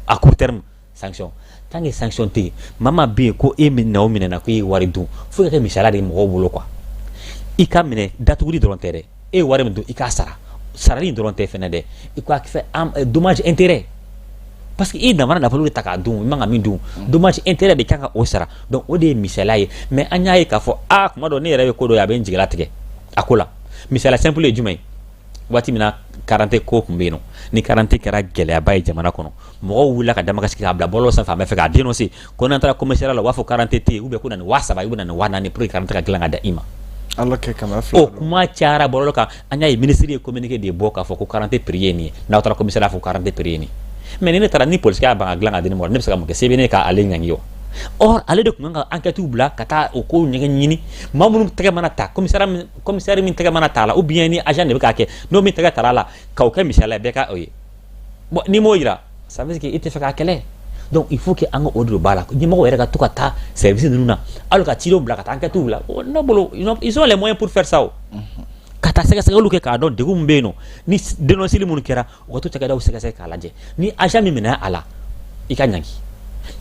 à court terme, sanction. Tant que sanction tɛ yen, maa maa bɛ yen ko e minɛ o minɛna ko e ye wari dun, fo ka kɛ misaliya de ye mɔgɔw bolo quoi. I ka minɛ, datuguli dɔrɔn tɛ dɛ. E ye wari min dun, i k'a sara. Sarali dɔrɔn tɛ fɛnɛ dɛ, i k'a fɛ dommage intérêt, parce que i jamana nafolo de ta k'a dun, i man ka min dun, dommage intérêt de kan ka o sara. Donc o de ye misaliya ye. Mais an y'a ye k'a fɔ aa, kuma dɔ ne yɛrɛ bɛ ko dɔ ye, a bɛ n jigilatigɛ a ko la. Misaliya simple ye jumɛn ye? Waati min na karante ko tun bɛ yen nɔ, ni karante kɛra gɛlɛyaba ye jamana kɔnɔ, mɔgɔw wulila ka damakasi k'a bila bɔlɔlɔ sanfɛ, an bɛ fɛ k'a dénoncer ko n'an taara commissariat la, u b'a fɔ karante tɛ yen, ou bien ko na ni 3000 ye, ou bien na ni 4000 pour que karante ka dilan ka da i ma. O kuma cayara bɔlɔlɔ kan. An y'a ye ministre ye communiqué de bɔ k'a fɔ ko karante prix ye nin ye, n'aw taara commissariat, fɔ karante prix ye nin ye. Mais ni ne taara ni policier y'a ban ka dilan ka di ne ma, ne bɛ se ka mun kɛ? Se bɛ ne k'ale ɲangi o. Or ale de tun kan ka enquête bila ka taa o kow ɲɛgɛn ɲini. Maa minnu tɛgɛ mana ta, commissaire min tɛgɛ mana ta la, ou bien ni agent de bɛ k'a kɛ, n'o min tɛgɛ tara la, k'o kɛ misaliya bɛɛ ka o ye. Bon, n'i m'o yira, ça veut dire que i tɛ fɛ k'a kɛlɛ. Donc il faut que an ka o de don ba la. Ɲɛmɔgɔw yɛrɛ ka to ka taa service ninnu na, hali ka cidenw bila ka taa enquête la. Ne bolo, ils ont les moyens pour faire ça. O ka taa sɛgɛsɛgɛliw kɛ k'a dɔn degun min bɛ yen nɔ, ni dénonceli minnu kɛra, u ka to cakɛdaw sɛgɛsɛgɛ k'a lajɛ, ni agent min minɛ a la, i ka ɲangi.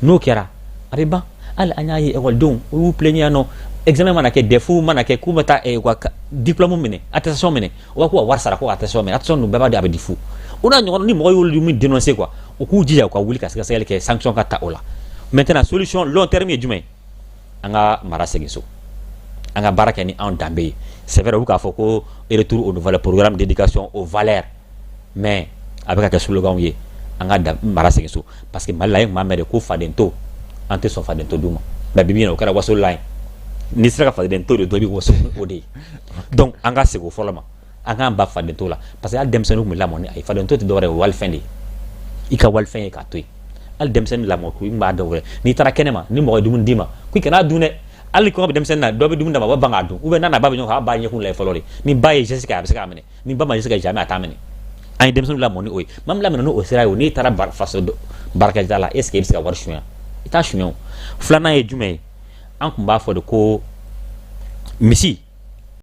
N'o kɛra, a bɛ ban. Hali an y'a ye ekɔlidenw, u y'u plaignent yan nɔ, examen mana kɛ, DEF mana kɛ, k'u bɛ taa u ka diplôme minɛ, attestation minɛ, u b'a k'u ka wari sara ko ka attestation minɛ. Attestation dun, bɛɛ b'a dɔn a bɛ di fu. O n'a ɲɔgɔn, ni mɔgɔ y'olu min dénoncer quoi, u k'u jija u ka wuli ka sɛgɛsɛgɛli kɛ, sanction ka ta o la. Maintenant, solution long terme ye jumɛn ye? An ka mara segin so, an ka baara kɛ ni anw danbe ye. C'est vrai, u bɛ k'a fɔ ko retour au nouvel programme d'éducation aux valeurs, mais a bɛ ka kɛ slogan ye. An ka mara segin so, parce que Mali la, ye tun b'a mɛn de ko faden to, an tɛ sɔn faden to d'u ma. Mais bi bi in na, o kɛra wasolan ye. N'i sera ka faden to de dɔn, i bɛ waso ni o de ye. Donc an ka segin o fɔlɔ ma, an k'an ba faden to la, parce que hali denmisɛnninw tun bɛ lamɔ ni a ye. Faden to tɛ dɔwɛrɛ ye, o ye walifɛn de ye. I ka walifɛn ye k'a to yen. Hali denmisɛnnin lamɔ ko i b'a dɔn wɛrɛ, n'i taara kɛnɛ ma, ni mɔgɔ ye dumuni d'i ma ko i kana dun dɛ. Hali kɔngɔ bɛ denmisɛnnin na, dɔ bɛ dumuni d'a ma, a b'a ban k'a dun, ou bien n'a n'a ba bɛ ɲɔgɔn kan, a b'a ɲɛkun lajɛ fɔlɔ de. Ni ba ye geste kɛ, a bɛ se k'a minɛ. Ni ba ma geste kɛ, jamais a t'a minɛ. An ye denmisɛnninw lamɔ ni o ye. Maa min lamɛnna n'o sira ye, o n'i taara faso baarakɛda la, est ce que i bɛ se ka wari suɲɛ? I t'a suɲɛ. O filanan ye jumɛn ye? An tun b'a fɔ de ko misi